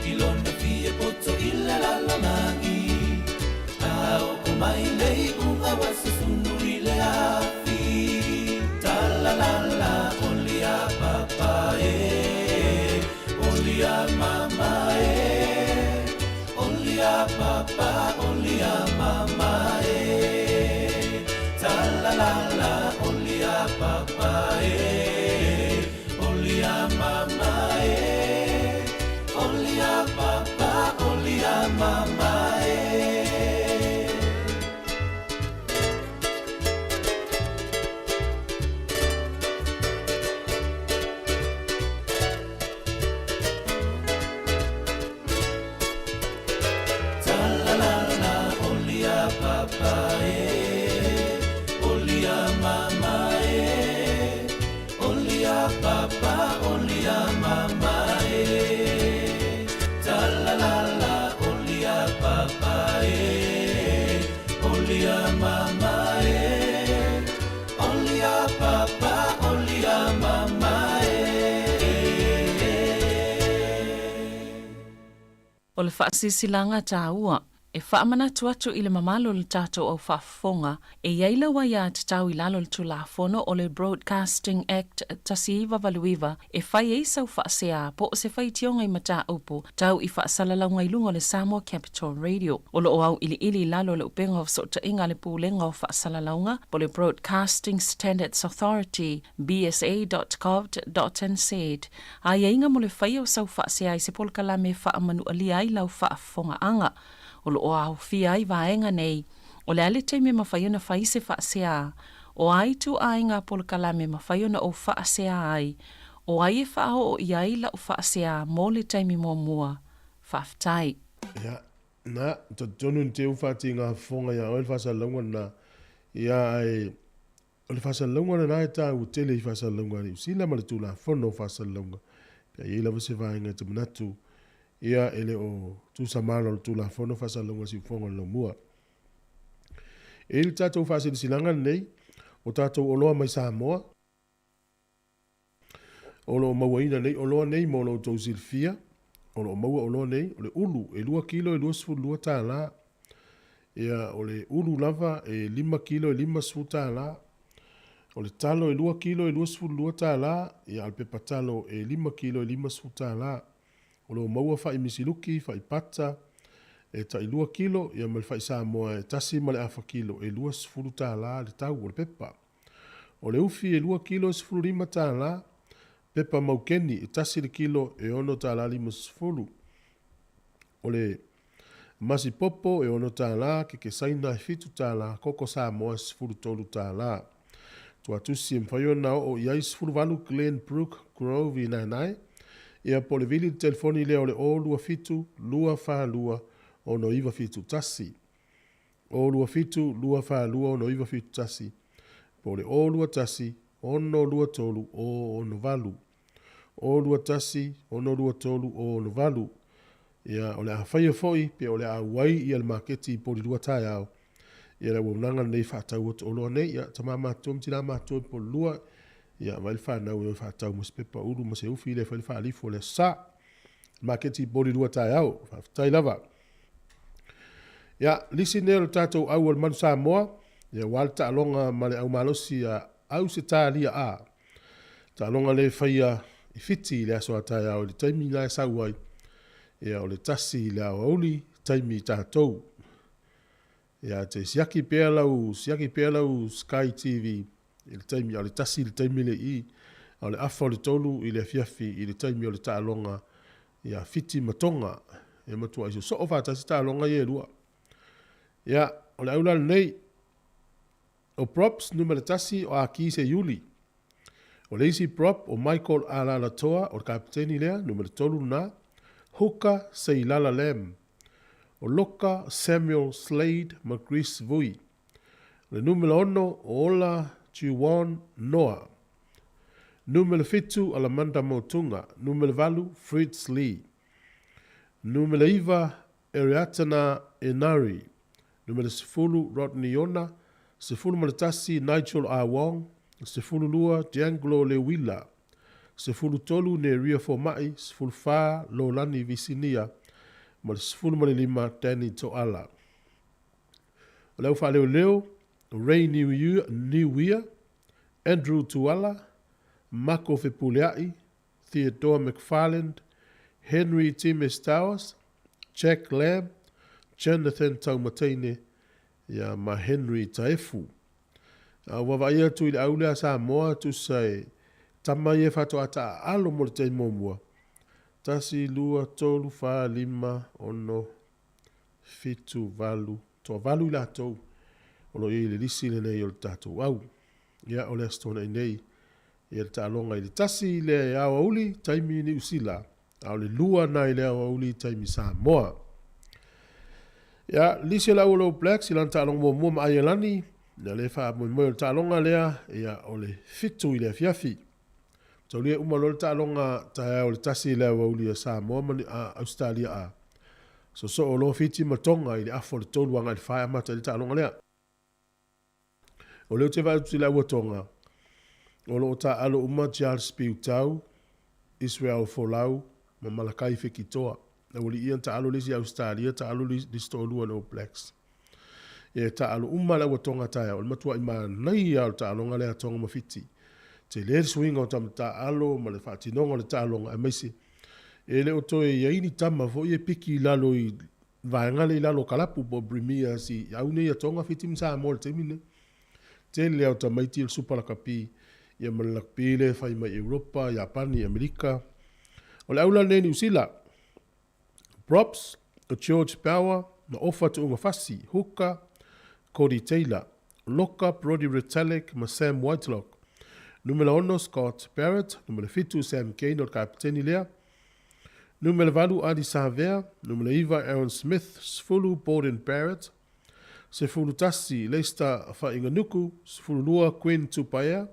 Speaker 1: i lona fia poto i le lalolagi. A oo mai le iuga ua susunu i le afi. Talalala oli a papa e, oli a mama e, oli a papa, oli a mama e. Talalala oli a papa e, oli a mama e, oli a papa, oli a mama e. Talalala oli a papa e, oli a mama e, oli a papa, oli a mama e. Talalala oli a papa e, oli a mama e, oli a papa, oli a mama e.
Speaker 4: O le faasilasilaga taua e faamanatu atu i le mamalu o le tatou au faafofoga e i ai lau aiatatau i lalo o le Tulafono o le Broadcasting Act 1989 e fai ai sau faasea po o se faitioga i mataupu tau i faasalalauga i luga o le Samoa Capital Radio. O lo o auiliili i lalo o le Upega o Fesootaiga a le Pulega o Faasalalauga po o le Broadcasting Standards Authority, bsa.govt.nz, aiaiga mo le faia o sau faasea i se polokalame e faamanualia ai lau faafofogaaga. O lo o aofia ai vaega nei, o le a le taimi e mafai ona fai se faasea, o a ituaiga polokalame e mafai ona ou faasea ai, o ai e faaoo i ai lau faasea mo le taimi muamua. Faafetai.
Speaker 2: Ia, na, talitonu ni te ufati ngā fofoga iā oe le faasalalauga lena. Ia, ae o le faasalalauga lena e taua tele i faasalalauga a Niu Sila ma le Tulafono o Faasalalauga. Pe a i ai lava se vaega e te manatu, ia, e le o tusamala o le Tulafono Faasalalauga a Siufofoga o le Laumua. E i le tatou faasilasilaga lenei, o tatou oloa mai Samoa, o lo o mauaina nei oloa nei mo lo outou silafia, o lo o maua oloa nei, o le ulu e 2 kilo e 22 tālā, ia, o le ulu lava e 5 kilo e 50 tālā, o le talo e 2 kilo e 22 tālā, ia, a o le pepa talo e 5 kilo e 50 tālā. O lo o maua fai misiluki, fai pata, e tai 2 kilo, ia ma le fai Samoa e tasi ma le afa kilo, e 20 tālā le tau o le pepa. O le ufi e 2 kilo e 15 tālā, pepa maukeni e tasi le kilo e 6 tālā 50. O le masi popo e 6 tālā, keke saina e 7 tālā, koko Samoa e 13 tālā. Tuatusi e mafai ona oo i ai 18 Glenbrook Grove i Naenae, ia po o le vili telefoni lea o le 027 242 6971. 027 242 6971 po o le 021 623 068. 021 623 068. Ia, o le a faia foi pe o le a auai ia le maketi i Polilua taeao. Ia le auaunaga lenei faatau atu oloa nei, ia, tama matutua ma tina matutua i Polilua, ia, vai le fanau e o e faatau ma se pepa ulu ma se ufi le fai le faalifo o le aso Sa. Maketi i Polilua taeao. Faafetai lava. Ia, lisi nei o le tatou au o le Manu Samoa, ia aua le taaloga ma le aumalosi a Ausetalia A. Taaloga lea e faia i Fiti i le aso a taeao i le taimi la e sau ai, ia o le 1 i le aoauli, taimi i tatou. Ia te siaki pea lau, siaki pea lau Sky TV i le taimi, a o le 1 i le taimi le i, a o le afa o le 3 i le afiafi i le taimi o le taaloga ia Fiti ma Tonga. E matuai sosoo faatasi taaloga ia e lua. Ia, o le aula lenei, o props numera 1 o Akise Iuli. O le isi prop o Michael Alalatoa, o le kapiteni lea, numera 3 lena, Hooker Seilala Lam. O Loka Samuel Slade ma Greece Vui. O le numera 6 o Ola Juwon Noa. Numera 7 Alamanda Motunga. Numera 8 Fritz Lee. Numera 9 Eriatana Enari, Numera 10, Rodney Ona, 11, Nigel A. Wong, 12, Deanglo Leuila, 13, Neria Foma'i, 14, Lolani Visinia, ma le 15, Danny Toala. O le au faaleoleo, Ray Niuia, Andrew Tuala, Mako Fepulea'i, Theodore McFarland, Henry Times Towers, Jack Lamb, Jonathan Taumateine, ia ma Henry Taefu. A ua vaai atu i le au lea Samoa tusa e tama ia e faatoa taaalo mo le taimi muamua. 1, 2, 3, 4, 5, 6, 7, 8, toavalu i latou o lo o i ai i le lisi lenei o le tatou au. Ia, o le Aso Toonai nei, ia le taaloga i le 1 i le aoauli taimi Niu Sila, a o le 2 na i le aoauli taimi Samoa. Ia, lisi o le au o le All Blacks i lana taaloga muamua ma Aielani, ia le faamoemoe o le taaloga lea, ia o le 7 i le afiafi. Taulia uma loa le taaloga taeao i le 1 i le aoauli a Samoa ma Ausetalia a sosoo loa Fiti ma Tonga i le afa o le 3 agai i le 4 e amata ai le taaloga lea. O lea ou te vaai atu i le au a Tonga, o lo o taaalo uma Charles Piutau, Israel Folau ma Malakai Fekitoa. Na ua liia na taaalo le isi i Ausetalia, taaalo le isi toalua i le All Blacks. Ia e taaalo uma le au a Tonga taeao, o le matuai manaia lava o le taaloga lea a Tonga ma Fiti. Tele le suiga o tama taaalo ma le faatinoga o le taaloga aemaise e le o toe i ai ni tama foi e piki i lalo i vaega lea i lalo o kalapu po o Premiers i au nei a Tonga, Fiti ma Samoa i le taimi lenei. Tele lava o tamaiti o le Supa Lakapi ia ma le lakapi lea e fai mai Europa, Iapani, Amerika. O le au la lenei i Niu Sila, Props, o George Bower ma Ofa Tu'ugafasi, Hooker, Codie Taylor, Loka, Brodie Retallick ma Sam Whitelock. Numera 6 Scott Barrett, numera 7 Sam Cane o le kapeteni lea, Numera 8 Ardie Savea, numera 9 Aaron Smith, 10 Beauden Barrett, 11 Leicester Fainganuku, 12 Quinn Tupaea,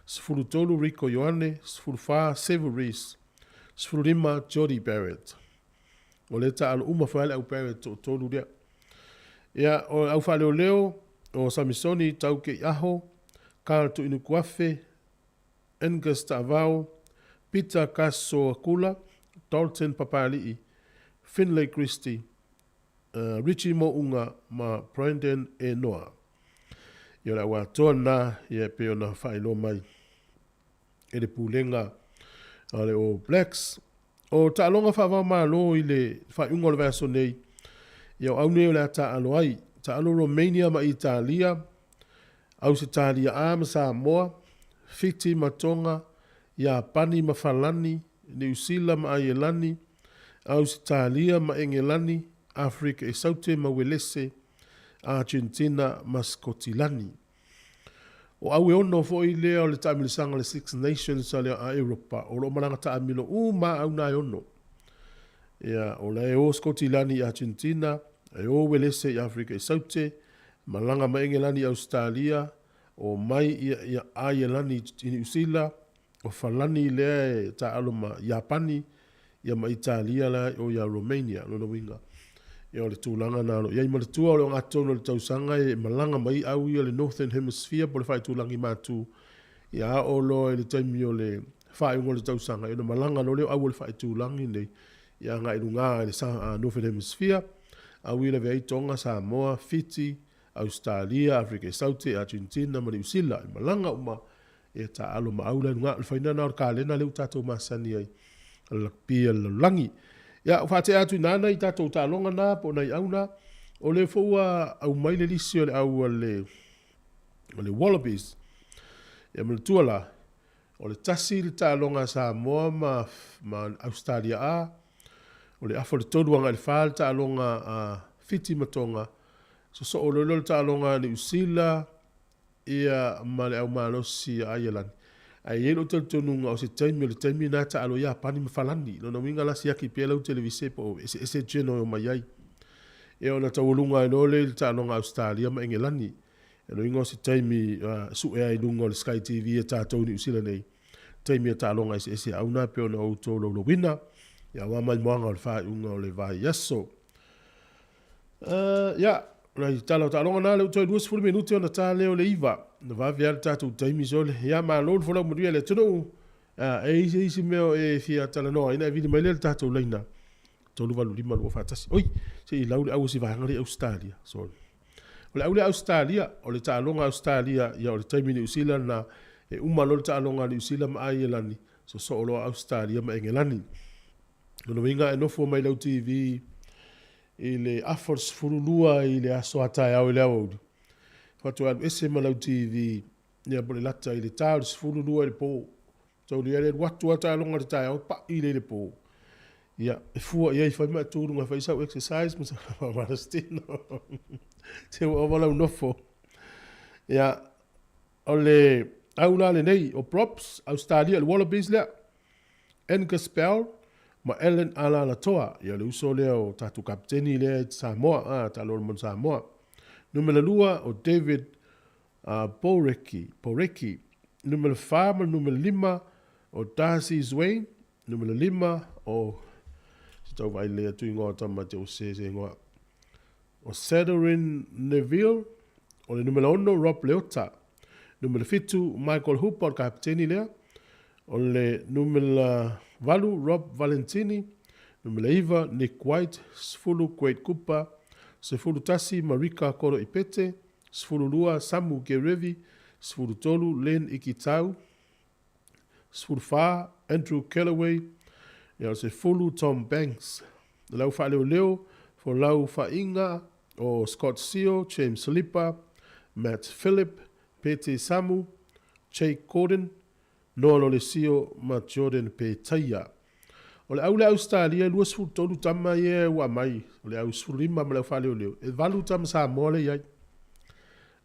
Speaker 2: 13 Rieko Ioane, 14 Sevu Reece, 15 Jordie Barrett. O lea taalo uma foi lava le au Barrett toatolu lea. Ia, o le au faaleoleo, o Samisoni Taukei'aho, Karl Tuinukuafe, Angus Taavao, Peter Kasoakula, Dalton Papali'i, Finlay Christie, Richie Mo'unga ma Brandon Enoa. Ia o le au atoa lena ia e pei ona faailoa mai e le pulega a le All Blacks. O taaloga faava-o-Malo i le faaiuga o le vaiaso nei, ia o au nei o le a taaalo ai. Taalo Romania ma Italia, Ausetalia A ma Samoa, Fiti ma Tonga, Iapani ma Falani, Niu Sila ma Aielani, Ausetalia ma Engelani, Afrika i Saute ma Uelese, Argentina ma Sikotilani. O au e ono foi lea o le taamilosaga o le Six Nations a le a Europa, o lo o malaga taamilo uma au na e ono. Ia, o la e o Sikotilani i Argentina, e o Uelese i Afrika i Saute, malaga ma Engelani i Ausetalia, o mai ia, ia Aielani i Niu Sila, o Falani lea e taaalo ma Iapani, ia ma Italia la o ia Romania, lona uiga. Ia o le tulaga na o lo o i ai. Manatua o le ogatotonu o le tausaga e malaga mai au ia le Northern Hemisphere po o le faaitulagi matu, ia a oo loa i le taimi o le faaiuga o le tausaga, ia ona malaga loa lea o au o le faaitulagi nei, ia agai i luga i le Northern Hemisphere, au ia lavea ai Tonga, Samoa, Fiti, Ausetalia, Afrika i Saute, Argentina ma Niu Sila, e malaga uma Ia taaalo ma au la i luga. O le faiga lena o le kalena lea ua tatou masani ai, o le lakapi a le lalolagi. Ia, ua faatea atu i ina nai tatou taaloga na po o nai au na. O lea foi ua aumai le lisi o le au a le, o le Wallabies. Ia manatua la, o le 1 le taaloga a Samoa ma, ma Ausetalia A, o le afa o le 3 agai i le 4 le taaloga a Fiti ma Tonga, sosoo loa lea o le taaloga a Niu Sila, ia ma le au malosi a Aielani. Ae i ai lou talitonuga o se taimi o le taimi lena e taalo ai Iapani ma Falani. Lona uiga la siaki pea lau televise po o eseese channel e omai ai. Ia ona taualuga ai loa lea i le taaloga a Ausetalia ma Engelani. Lona uiga o se taimi sue ai i luga o le Sky TV a tatou i Niu Sila nei, taimi o taaloga eseese au na e pei ona ou tolaulauina, ia aua maimoaga o le faaiuga o le vaiaso. Ia, nai tala o taaloga na lea ua toe 20 minute ona ta lea o le 9. Na vave lava le tatou taimi sole. Ia, malo le folau manuia i le atunuu. E i ai se isi mea o e fia talanoa ai ona e vili mai lea i le tatou laina 385 241. Oi, se i lau le au o si vaega lea i Ausetalia. Sorry. O le au lea Ausetalia, o le taaloga Ausetalia, ia o le taimi Niu Sila lena, e uma loa le taaloga a Niu Sila ma Aielani, sosoo loa Ausetalia ma Engelani. Lona uiga e nofo mai lau TV i le afa o le 12 i le aso a taeao i le aoauli, faatoa alu ese ma lau TV ia po o le lata i le ta o le 12 i le po. Tauli ai le alu atu lava taaloga i le taeao pai lea i le po. Ia, e fua i ai fai ma e tu i luga e fai sau exercise ma sau faamalositino. Se ua ova lau nofo. Ia, o le au la lenei o props, Australia, le Wallabies lea, Angus Bell ma Allan Alaalatoa, ia le uso lea o tatou kapiteni lea i Samoa, a, taalo le manu Samoa. Numera 2 o David Porecki, Porecki. Numera 4 ma le numera 5 o Darcy Zwain, numera 5 o se tau vaai lelei atu igoa o tama te o se se igoa o Sederin Neville, o le numera 6 Rob Leota, numera 7 Michael Hooper o le kapiteni lea, o le numera 8 Rob Valentini, numera 9 Nick White, 10 Quade Cooper, 11 Marika Koroibete, 12 Samu Kerevi, 13 Len Ikitau, 14 Andrew Kellaway, ia o le 10 Tom Banks. O le au faaleoleo, Folau Faaiga, o Scott Sio, James Slipa, Matt Philip, Pete Samu, Jake Gordon, Noah Lolesio ma Jordan Petaia. O le au le Ausetalia e 23 tama ia ua aumai, o le au 15 ma le au faaleoleo, e 8 tama Samoa lea e i ai.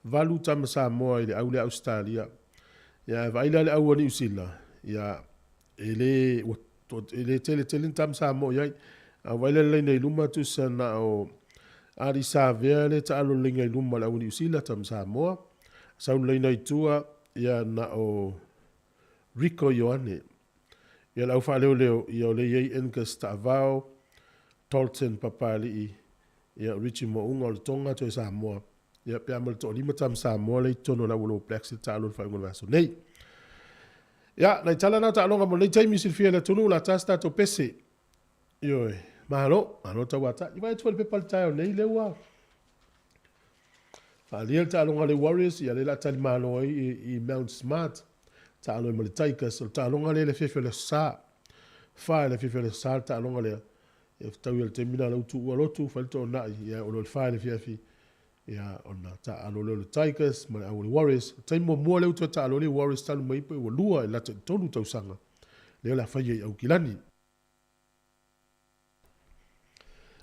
Speaker 2: 8 tama Samoa i le au lea Ausetalia. Ia e vaai la le au a Niu Sila, ia e le, ua, e le tele tele ni tama Samoa i ai. A vaai la le laina i luma tusa na o Ardie Savea lea taalo le laina i luma o le au a Niu Sila, tama Samoa. Sau le laina i tua, ia na o Rieko Ioane. Ia le au faaleoleo, ia o lea i ai Angus Taavao, Dalton Papali'i, ia Richie Mo'unga o le Tonga toe Samoa. Ia pe a ma le toalima tama Samoa lea i totonu o le au All Blacks i le taalo i le faaiuga o le vaiaso nei. Ia, nai tala na o taaloga mo lenei taimi silafia e le atunuu, o le a ta se tatou pese. Ioe, malo, malo tauatai. I vaai atu foi i le pepa i le taeao nei, lea ua faaalia le taaloga a le Warriors, ia lea o le a talimalo ai i Mount Smart, taalo ai ma le Tigers. O le taaloga lea i le afiafi o le Aso Sa, 4 i le afiafi o le Aso Sa le taaloga lea. Ia fetau ia le taimi lena o lea ua tuua lotu, fai le toonai, ia o lo o le 4 i le afiafi, ia ona taalo lea o le Tigers ma le au o le Warriors. O le taimi muamua lea ua toe taalo ai le Warriors talu mai pe ua 2 i lata i le 3 tausaga, lea o le a fai ai i Aukilani.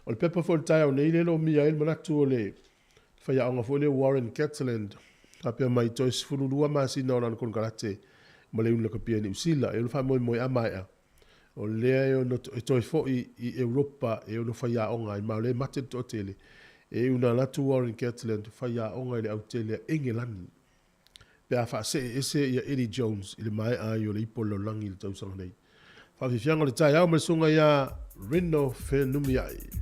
Speaker 2: O le pepa foi o le taeao nei lea e lomia ai le manatu o le faiaoga foi lea Warren Gatland, faapea mai toe 12 masina o lana konekarate ma le Iuni Lakapia i Niu Sila. E ono faamoemoe a maea, o lea e ono e toe foi i Europa e ono faiaoga ai, ma o lea e mate le toatele. E iu na alu atu Warren Gatland faiaoga i le autele a Engelani pe a faasee ese ia Eddie Jones i le maea ai o le ipo o le lalolagi i le tausaga nei. Faafiafiaga o le taeao ma le susuga ia Reno Fenumiai.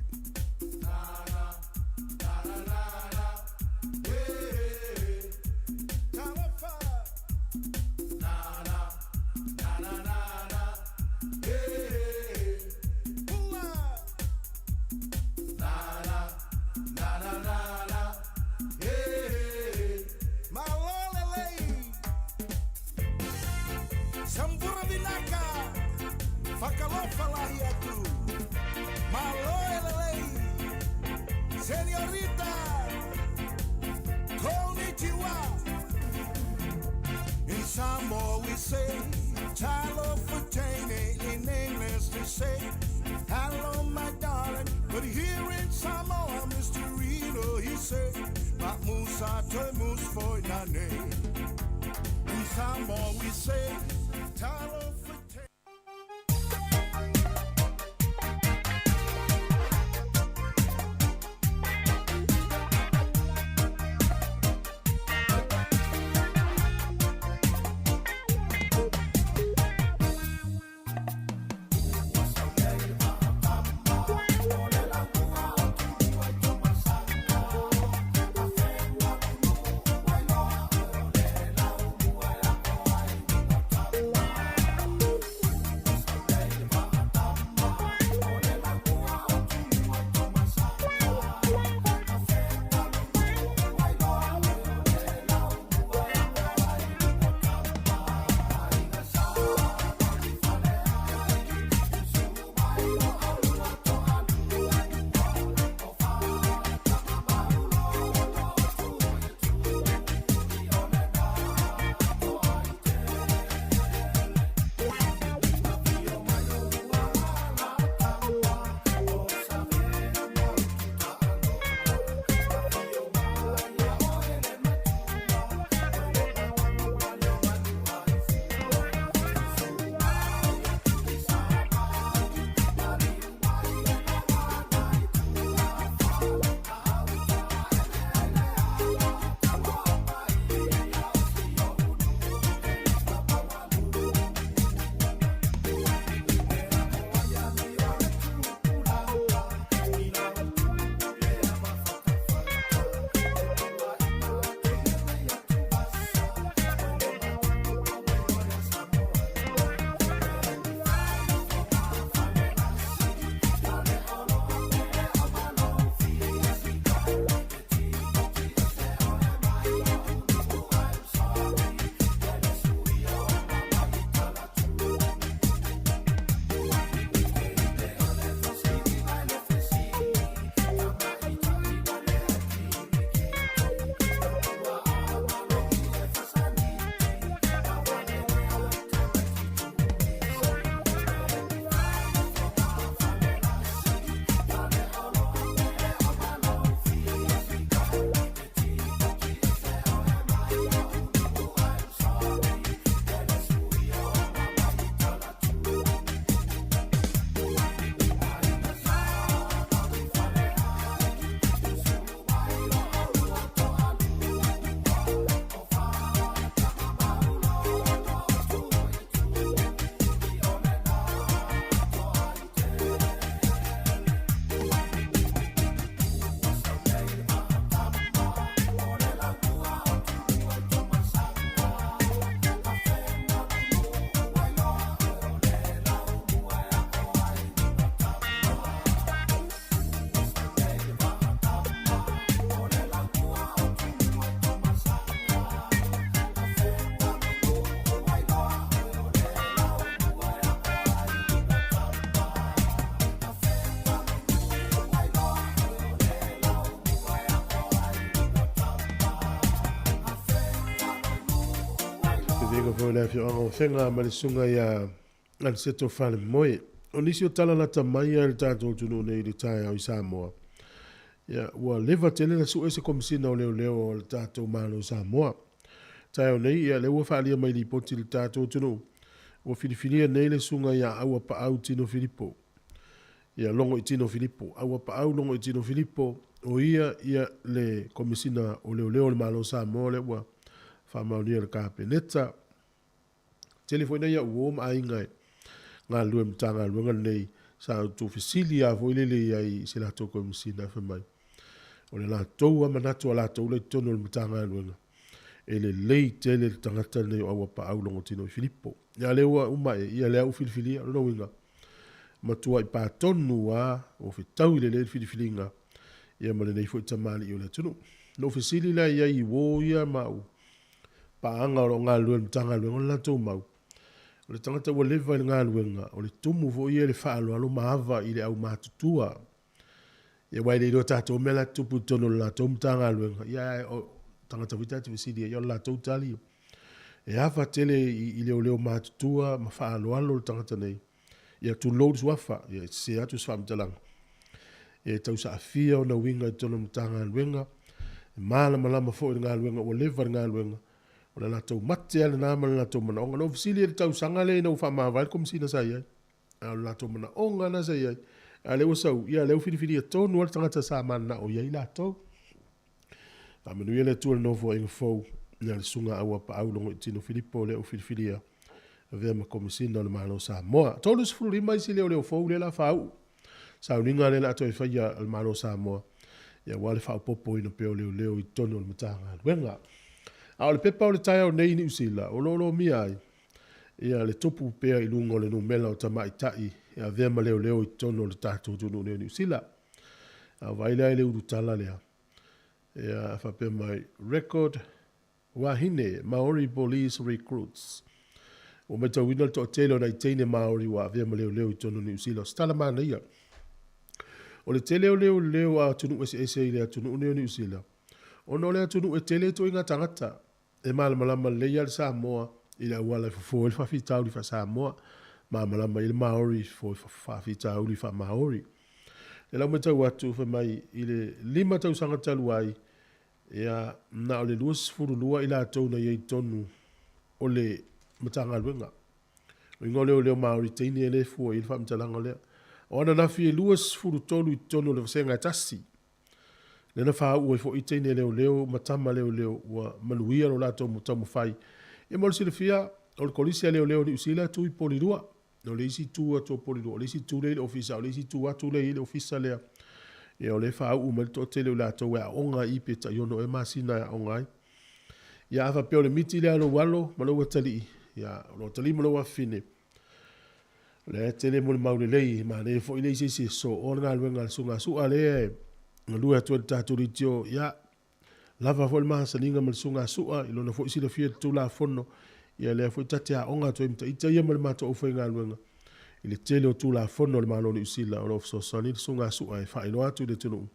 Speaker 2: Viiga foi le afioaga o Afega ma le susuga ia Aniceto Falemoe. O nisi o tala lata mai a le tatou atunuu nei i le taeao i Samoa, ia, ua leva tele na sue se Komesina o Leoleo a le tatou Malo i Samoa. Taeao nei, ia, lea ua faaalia mai lipoti i le tatou atunuu, ua filifilia nei le susuga ia Auapaau Tino Filipo. Ia Logoitino Filipo, Auapaau Logoitino Filipo, o ia ia le Komesina o Leoleo o le Malo o Samoa lea ua faamaonia e le Kapeneta. Tele foi nai au uo ma aiga e galulue i le Matagaluega lenei sa outou fesili lava foi lele i ai i se latou Komesina fai mai o le latou lava manatu a latou la i totonu o le Matagaluega e lelei tele le tagata lenei o Auapaau Logotino i Filipo. Ia lea ua uma e, ia lea ua filifilia, o lona uiga, matuai patonu lava, ua fetaui lelei le filifiliga, ia ma lenei foi tamalii o le atunuu. Na ou fesili la i ai i uo ia ma au paaga o lo o galulue i le Matagaluega, o le latou mau, o le tagata ua leva i le galuega, o le tumu foi ia i le faaaloalo ma ava i le aumatutua. Ia aua e le iloa e tatou mea la e tutupu i totonu o le latou Matagaluega, ia ae o tagata foi ta te fesili ai, ia o le latou tali, e ava tele i leoleo matutua ma faaaloalo le tagata nei. Ia tulou le suafa, ia e sese atu se faamatalaga. Ia e tausaafia ona uiga i totonu o le Matagaluega, e malamalama foi i le galuega ua leva le galuega, o le latou mate lava lena ma le latou manaoga. Na ou fesili i le tausaga lea ina ua faamavae le Komesina sa i ai, a o le latou manaoga lena sa i ai, a o lea ua sau, ia lea ua filifilia tonu lava le tagata sa mananao i ai latou. Faamanuia le Atua i le Nofoaiga fou i le Susuga Auapaau Logoitino Filipo lea ua filifilia avea ma Komesina o le Malo o Samoa. 35 isi leoleo fou lea la faauu sauniga lea la a toe faia a le Malo o Samoa ia aua le faaopoopoina pea o leoleo i totonu o le Matagaluega. A o le pepa o le taeao nei i Niu Sila o lo o lomia ai ia le tupu pea i luga o le numera o tamaitai e avea ma leoleo i totonu o le tatou atunuu nei o Niu Sila. A vaai la i le ulutala lea, ia faapea mai, Record Wahine, Maori Police Recruits. Ua matauina le toatele o nai teine Maori ua avea ma leoleo i totonu o Niu Sila. O se tala manaia. O le tele o leoleo a atunuu eseese i le atunuu nei o Niu Sila, ona o le atunuu e tele ituaiga tagata. E malamalama lelei lava le Samoa i le auala e fofo ai le faafitauli faa-Samoa, malamalama i ai le Maori e fofo ai le faafitauli faa-Maori. O lau matau atu, fai mai i le 5 tausaga talu ai, ia, na o le 22 i latou na i ai i totonu o le Matagaluega. O igoa o leoleo Maori teine e le fua i ai le faamatalaga lea. O ananafi e 23 i totonu o le vasega e tasi. Lea na faauu ai foi teine leoleo ma tama leoleo ua manuia lo latou taumafai. Ia mo le silafia, o le Kolisi a Leoleo o Niu Sila e tu i Polilua. O le isi tu atu o Polilua, o le isi tu lea i le ofisa, o le isi tu atu lea i le ofisa lea. Ia o lea e faauu mai le toatele o latou e aoga i pe tai ono ea masina e aoga ai. Ia a faapea o le miti lea a lou alo ma lou atalii, ia o lou atalii ma lou afafine, O lea e tele molimau lelei, e manaia foi le i se isi e sooa le galuega a le Susuga Su'a lea e galue atu ai le tatou leitio. Ia, lava foi le masaniga ma le Susuga Su'a i lona foi silafia i le Tulafono, ia lea foi ta te aoga atu ai ma ita ia ma le matou aufaigaluega i le tele o Tulafono a le Malo o Niu Sila o lo o fesoasoani le Susuga Su'a e faailoa atu i le atunuu.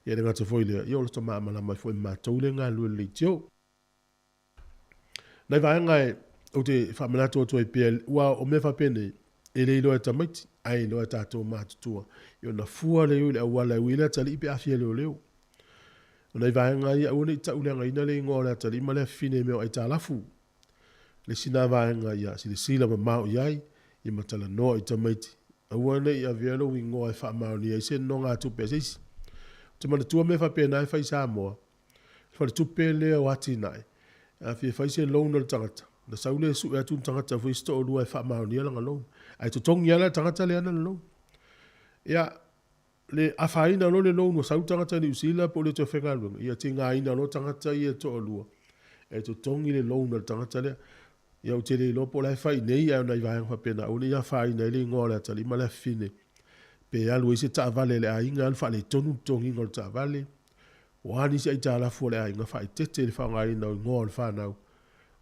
Speaker 2: Ia e le gata foi i lea, ia o lo o malamalama ai foi ma matou lea e galulue i le leitio. Nai vaega e ou te faamanatu atu ai pea, ua o mea faapenei, e le iloa e tamaiti, ae iloa e tatou matutua. I ona fua lea i le auala e ui ai le atalii pe a fia leoleo. O nai vaega ia, aua ne i tauleagaina le igoa o le atalii ma le afafine i mea o aitalafu. Le isi na vaega ia silasila mamao i ai, ia ma talanoa i tamaiti. Aua ne i avea lou igoa e faamaonia ai se nonogatupe a se isi. Ou te manatua mea faapena e fai i Samoa, Le faletupe lea o atinae, a fia fai se loan a le tagata, ona sau lea e sue atu le tagata foi se toalua e faamaonia lana loan. Ae totogi lava la e le tagata lea ana le loan. Ia, le afaina loa le loan ua sau le tagata i Niu Sila po o le toe faigaluega, ia tigaina loa tagata ia e toalua e totogi le loan a le tagata lea. Ia ou te le iloa po o la e fai nei ae o nai vaega faapena aua ne i afaina ai le igoa o le atalii ma le afafine pe alu ai se taavale a le aiga alu faaletonu le totogiina o le taavale. O a nisi aitalafu a le aiga faaeteete i le faaaogaina o igoa o le fanau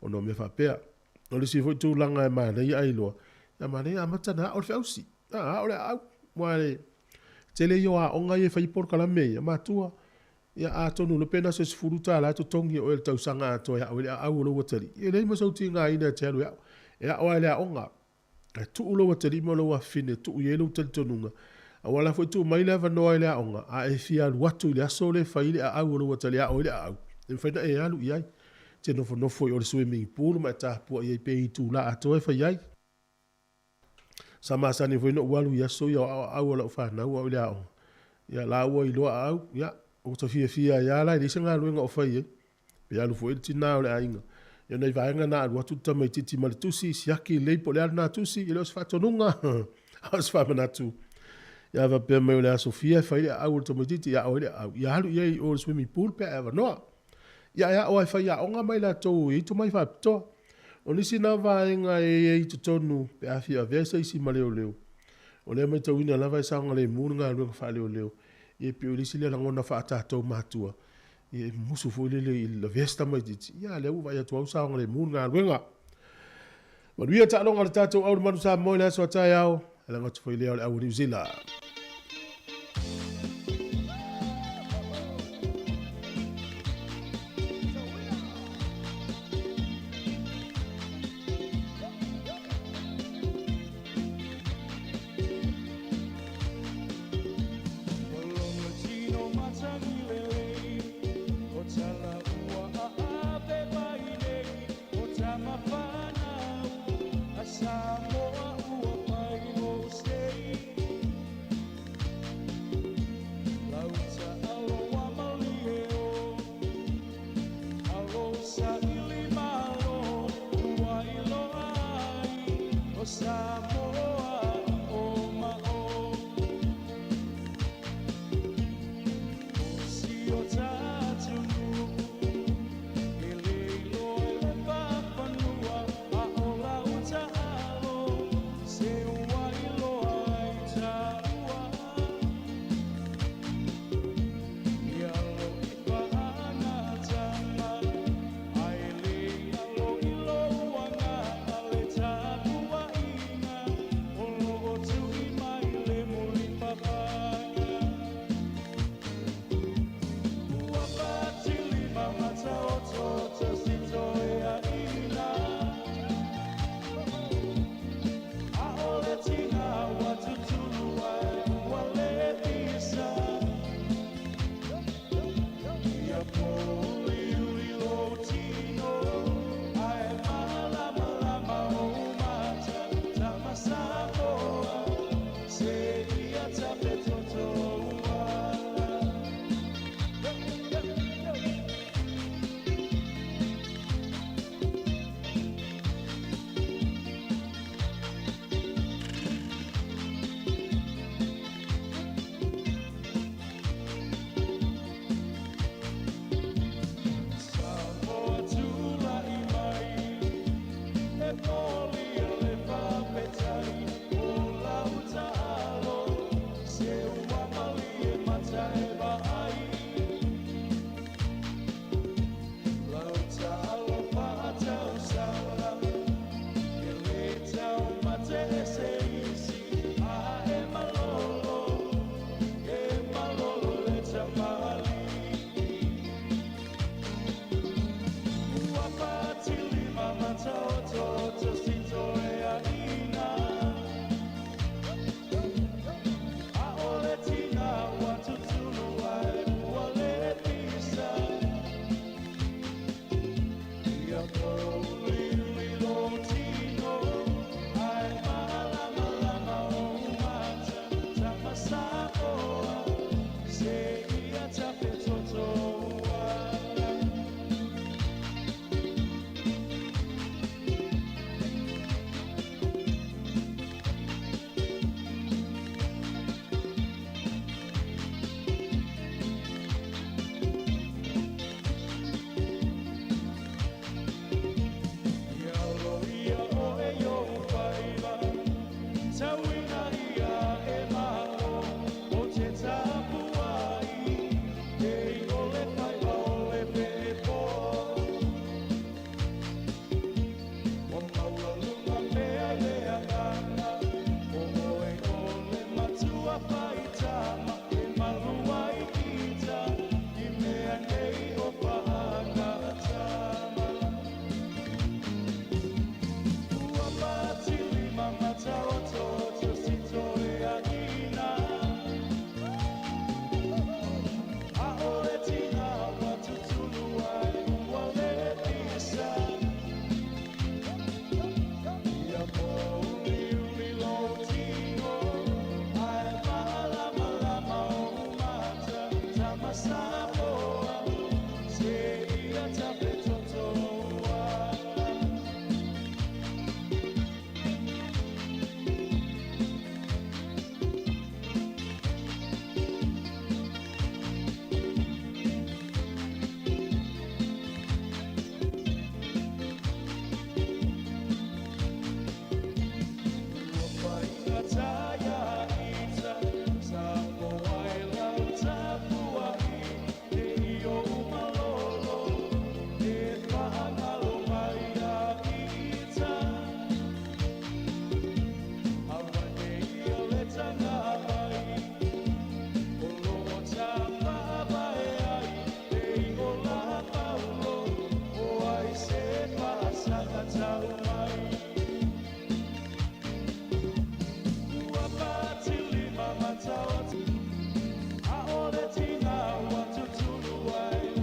Speaker 2: ona o mea faapea. O le isi foi tulaga e manaia ae iloa, ia manaia amata ona ao le feausi, ao le aau. Aua o le tele ia o aoga ia e fai ai polokalame ia, matua. Ia, atonu loa pe na o se $10 e totogi e oe i le tausaga atoa e ao ai le aau o lou atalii, ia e leai ma sou tigaina e te alu e ao, e ao lava i le aoga. Ae tuu lou atalii ma lou afafine e tuu i ai lou talitonuga, aua o la foi e tuu mai le avanoa i le aoga, a e fia alu atu i le aso lea e fai ai le aau o lou atalii e ao ai le aau, e mafai ona e alu i ai. E te nofonofo i o i le swimming pool ma e tapuai ai pe itula atoa e fai ai. Sa masani foi ona ou alu i aso ia o aoaau a lau fanau a o i le aoga. Ia la ua iloa aau, ia, ua ta fiafia ai lava la e leai se galuega o fai ai. Pe alu foi le tina o le aiga. Ia o nai vaega na alu atu le tamaitiiti ma le tusi, siaki lelei po o le a lena tusi, e le o se faatonuga, a o se faamanatu. Ia faapea mai o le aso fia e fai le aau o le tamaitiiti, ia ao ai le aau. Ia alu i ai i o i le swimming pool pe a e avanoa. Ia ae ao lava e faiaoga ma i latou e i ai tomai faapitoa. O nisi na vaega e i ai i totonu pe a fia avea se isi ma leoleo, o lea e matauina lava e saogalemu le galuega faaleoleo, ia e pei o le isi lea lagona faa-tatou matua, ia e musu foi lele i le lavea se tamaitiiti, ia a o lea ua vaai atu lava ua saogalemu le galuega. Manuia taaloga a le tatou au i le Manu Samoa i le aso a taeao, e laga atu foi lea o le au a Niu Sila.